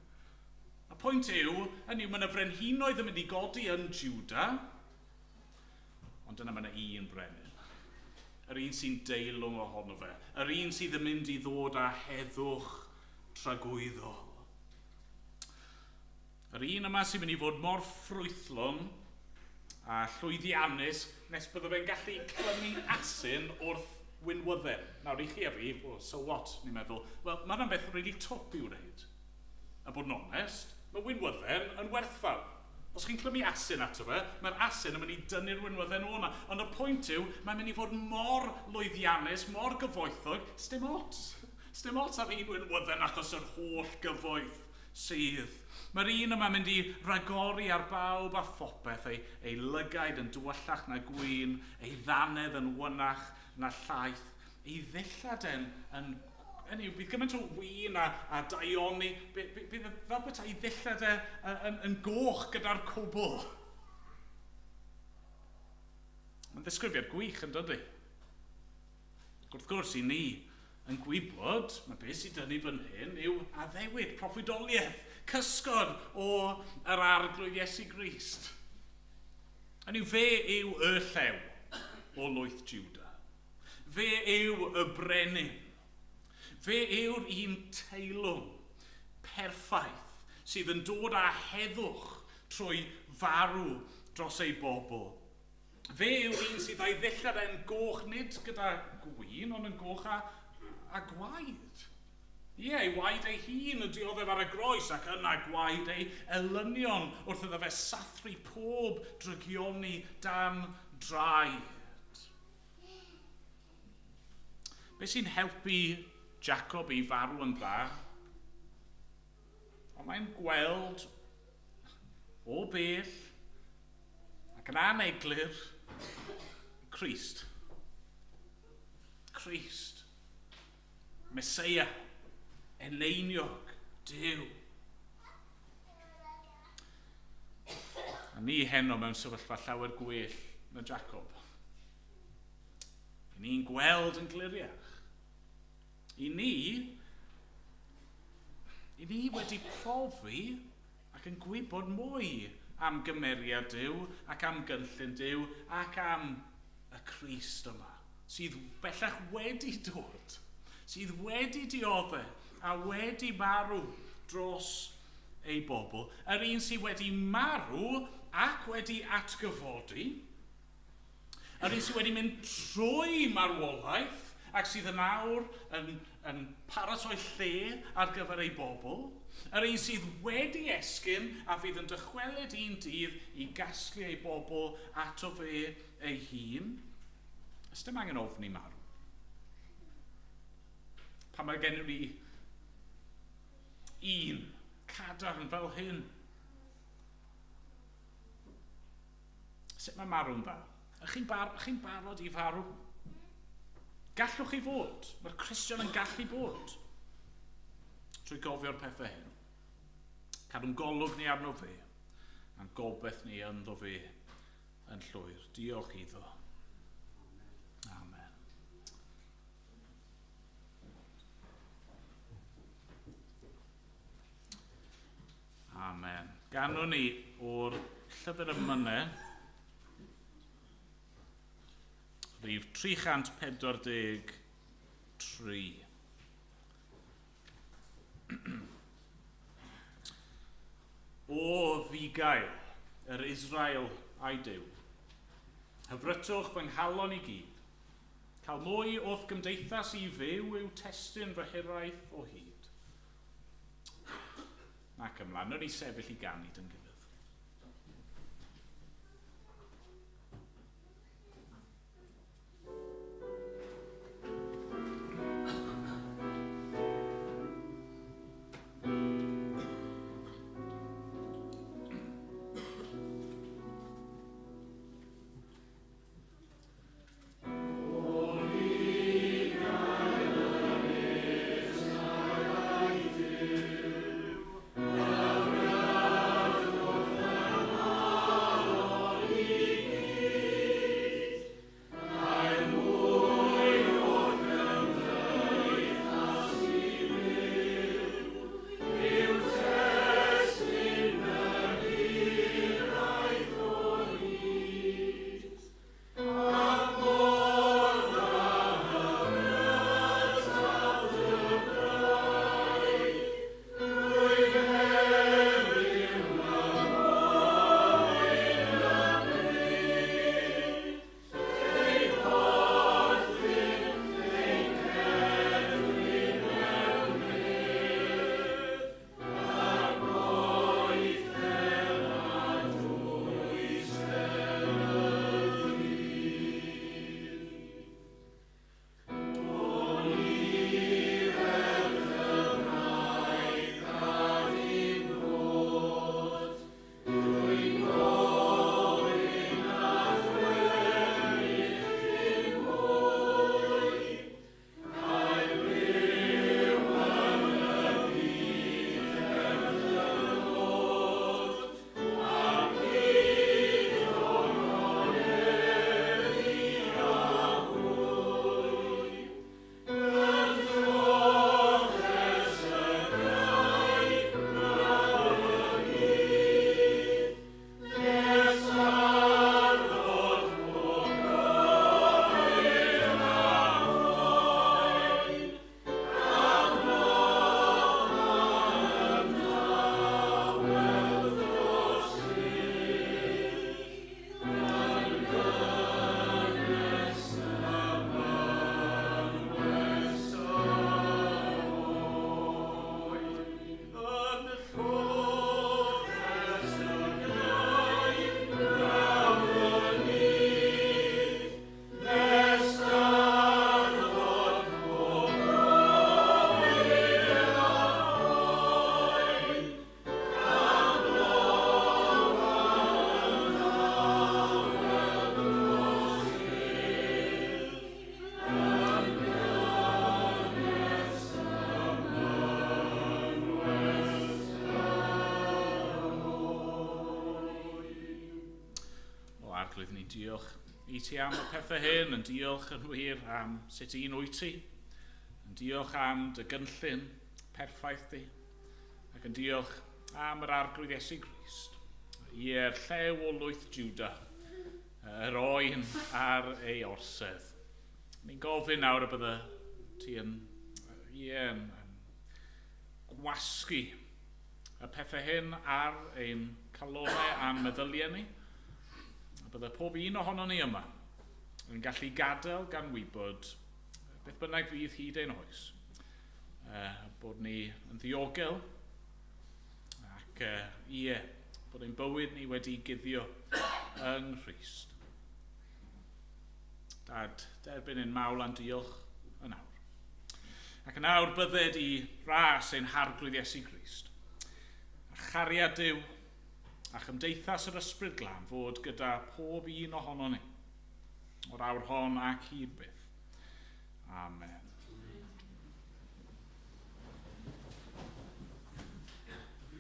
Y pwynt yw, hynny yw, mae yna frenhinoedd yn mynd i godi yn Juda, ond yna mae yna un brenin. Yr un sy'n deilwng ohono fe. Yr un sydd yn mynd i ddod â heddwch tragwyddol. Yr un yma sy'n mynd i fod mor ffrwythlon a llwyddiannus nes bydde fe'n gallu clymu asyn wrth winwydden. Nawr, i chi a fi, oh, so what, ni'n meddwl. Wel, mae hwnna'n beth really twp i'w wneud. A bod yn onest, mae winwydden yn werthfawr. Os chi'n clymu asyn ato fe, mae'r asyn yn mynd i dynnu'r winwydden o yna. Ond y pwynt yw, mae'n mynd i fod mor lwyddiannus, mor gyfoethog, sdim ots. Sdim ots ar un winwydden achos yr holl gyfoeth sydd. Mae'r un yma'n mynd i ragori ar bawb a phopeth, ei lygaid yn dywyllach na gwyn, ei ddannedd yn wynach na llaeth, ei ddillad yn hynny yw, bydd gymaint o win a daioni, bydd fel beth ei ddillad yn goch gyda'r cwbl. Mae'n ddisgrifiad gwych yn dydy. Wrth gwrs i ni yn gwybod, mae beth sydd dynnu fan hyn yw addewid, proffwydoliaeth, cysgod o yr Arglwydd Iesu Grist. Hynny yw, fe yw y llew o lwyth Juda. Fe yw y brenin. Fe yw'r un teilwng perffaith sydd yn dod â heddwch trwy farw dros ei bobl. Fe yw'r un sydd â'i ddillad e'n goch, nid gyda gwin, ond yn goch â gwaed. Ie, ei waed ei hun yn dioddef ar y groes ac yna gwaed ei elynion wrth iddo fe sathru pob drygioni dan draed. Be sy'n helpu Jacob i farw yn dda? Ond mae'n gweld o bell ac yn aneglur Crist. Crist. Meseia, eneiniog, Duw. A ni heno mewn sefyllfa llawer gwell na Jacob. I ni'n gweld yn gliriach. I ni wedi profi ac yn gwybod mwy am gymeriad Duw ac am gynllun Duw ac am y Crist yma sydd bellach wedi dod, sydd wedi dioddef a wedi marw dros ei bobl. Yr un sydd wedi marw ac wedi atgyfodi, yr un sydd wedi mynd trwy marwolaeth ac sydd yn awr yn paratoi lle ar gyfer ei bobl, yr un sydd wedi esgyn a fydd yn dychwelyd un dydd i gasglu ei bobl ato fe ei hun. Ys dim angen ofni marw. Pan mae gennym ni un cadarn fel hyn. Sut mae marw'n dda? Ych chi'n barod i farw? Gallwch chi fod. Mae'r Cristion yn gallu bod. Trwy gofio'r pethau hyn. Cadw'n golwg ni arno fe. A'n gobeith ni ynddo fe yn llwyr. Diolch iddo. Amen. Amen. Ganwn ni o'r llyfr emynau, rhif 343. O fugail, yr Israel a'i Duw, hyfrytwch fy nghalon i gyd. Cael mwy o'th gymdeithas i fyw yw testun fy hiraeth o hyd. Ac ymlaen, wnawn ni sefyll i ganu dy'n gilydd. Amen. Arglwydd, ni'n diolch i ti am y pethau hyn, yn diolch yn wir am sut un wyt ti, yn diolch am dy gynllun perffaith di, ac yn diolch am yr Arglwydd Iesu Grist. Ie'r llew o lwyth Juda, yr oen ar ei orsedd. Ni'n gofyn nawr y bydde ti yn, ie, yn gwasgu y pethau hyn ar ein calonau a'n meddyliau ni. A bydde pob un ohono ni yma yn gallu gadael gan wybod beth bynnag fydd hyd ein oes. Bod ni yn ddiogel ac ie, bod ein bywyd ni wedi guddio yng Nghrist. Dad, derbyn ein mawl a'n diolch yn awr. Ac yn awr bydded i ras ein Harglwydd Iesu Grist. A chariad Duw a chymdeithas yr Ysbryd Glân fod gyda pob un ohono ni, o'r awr hon ac hyd byth. Amen.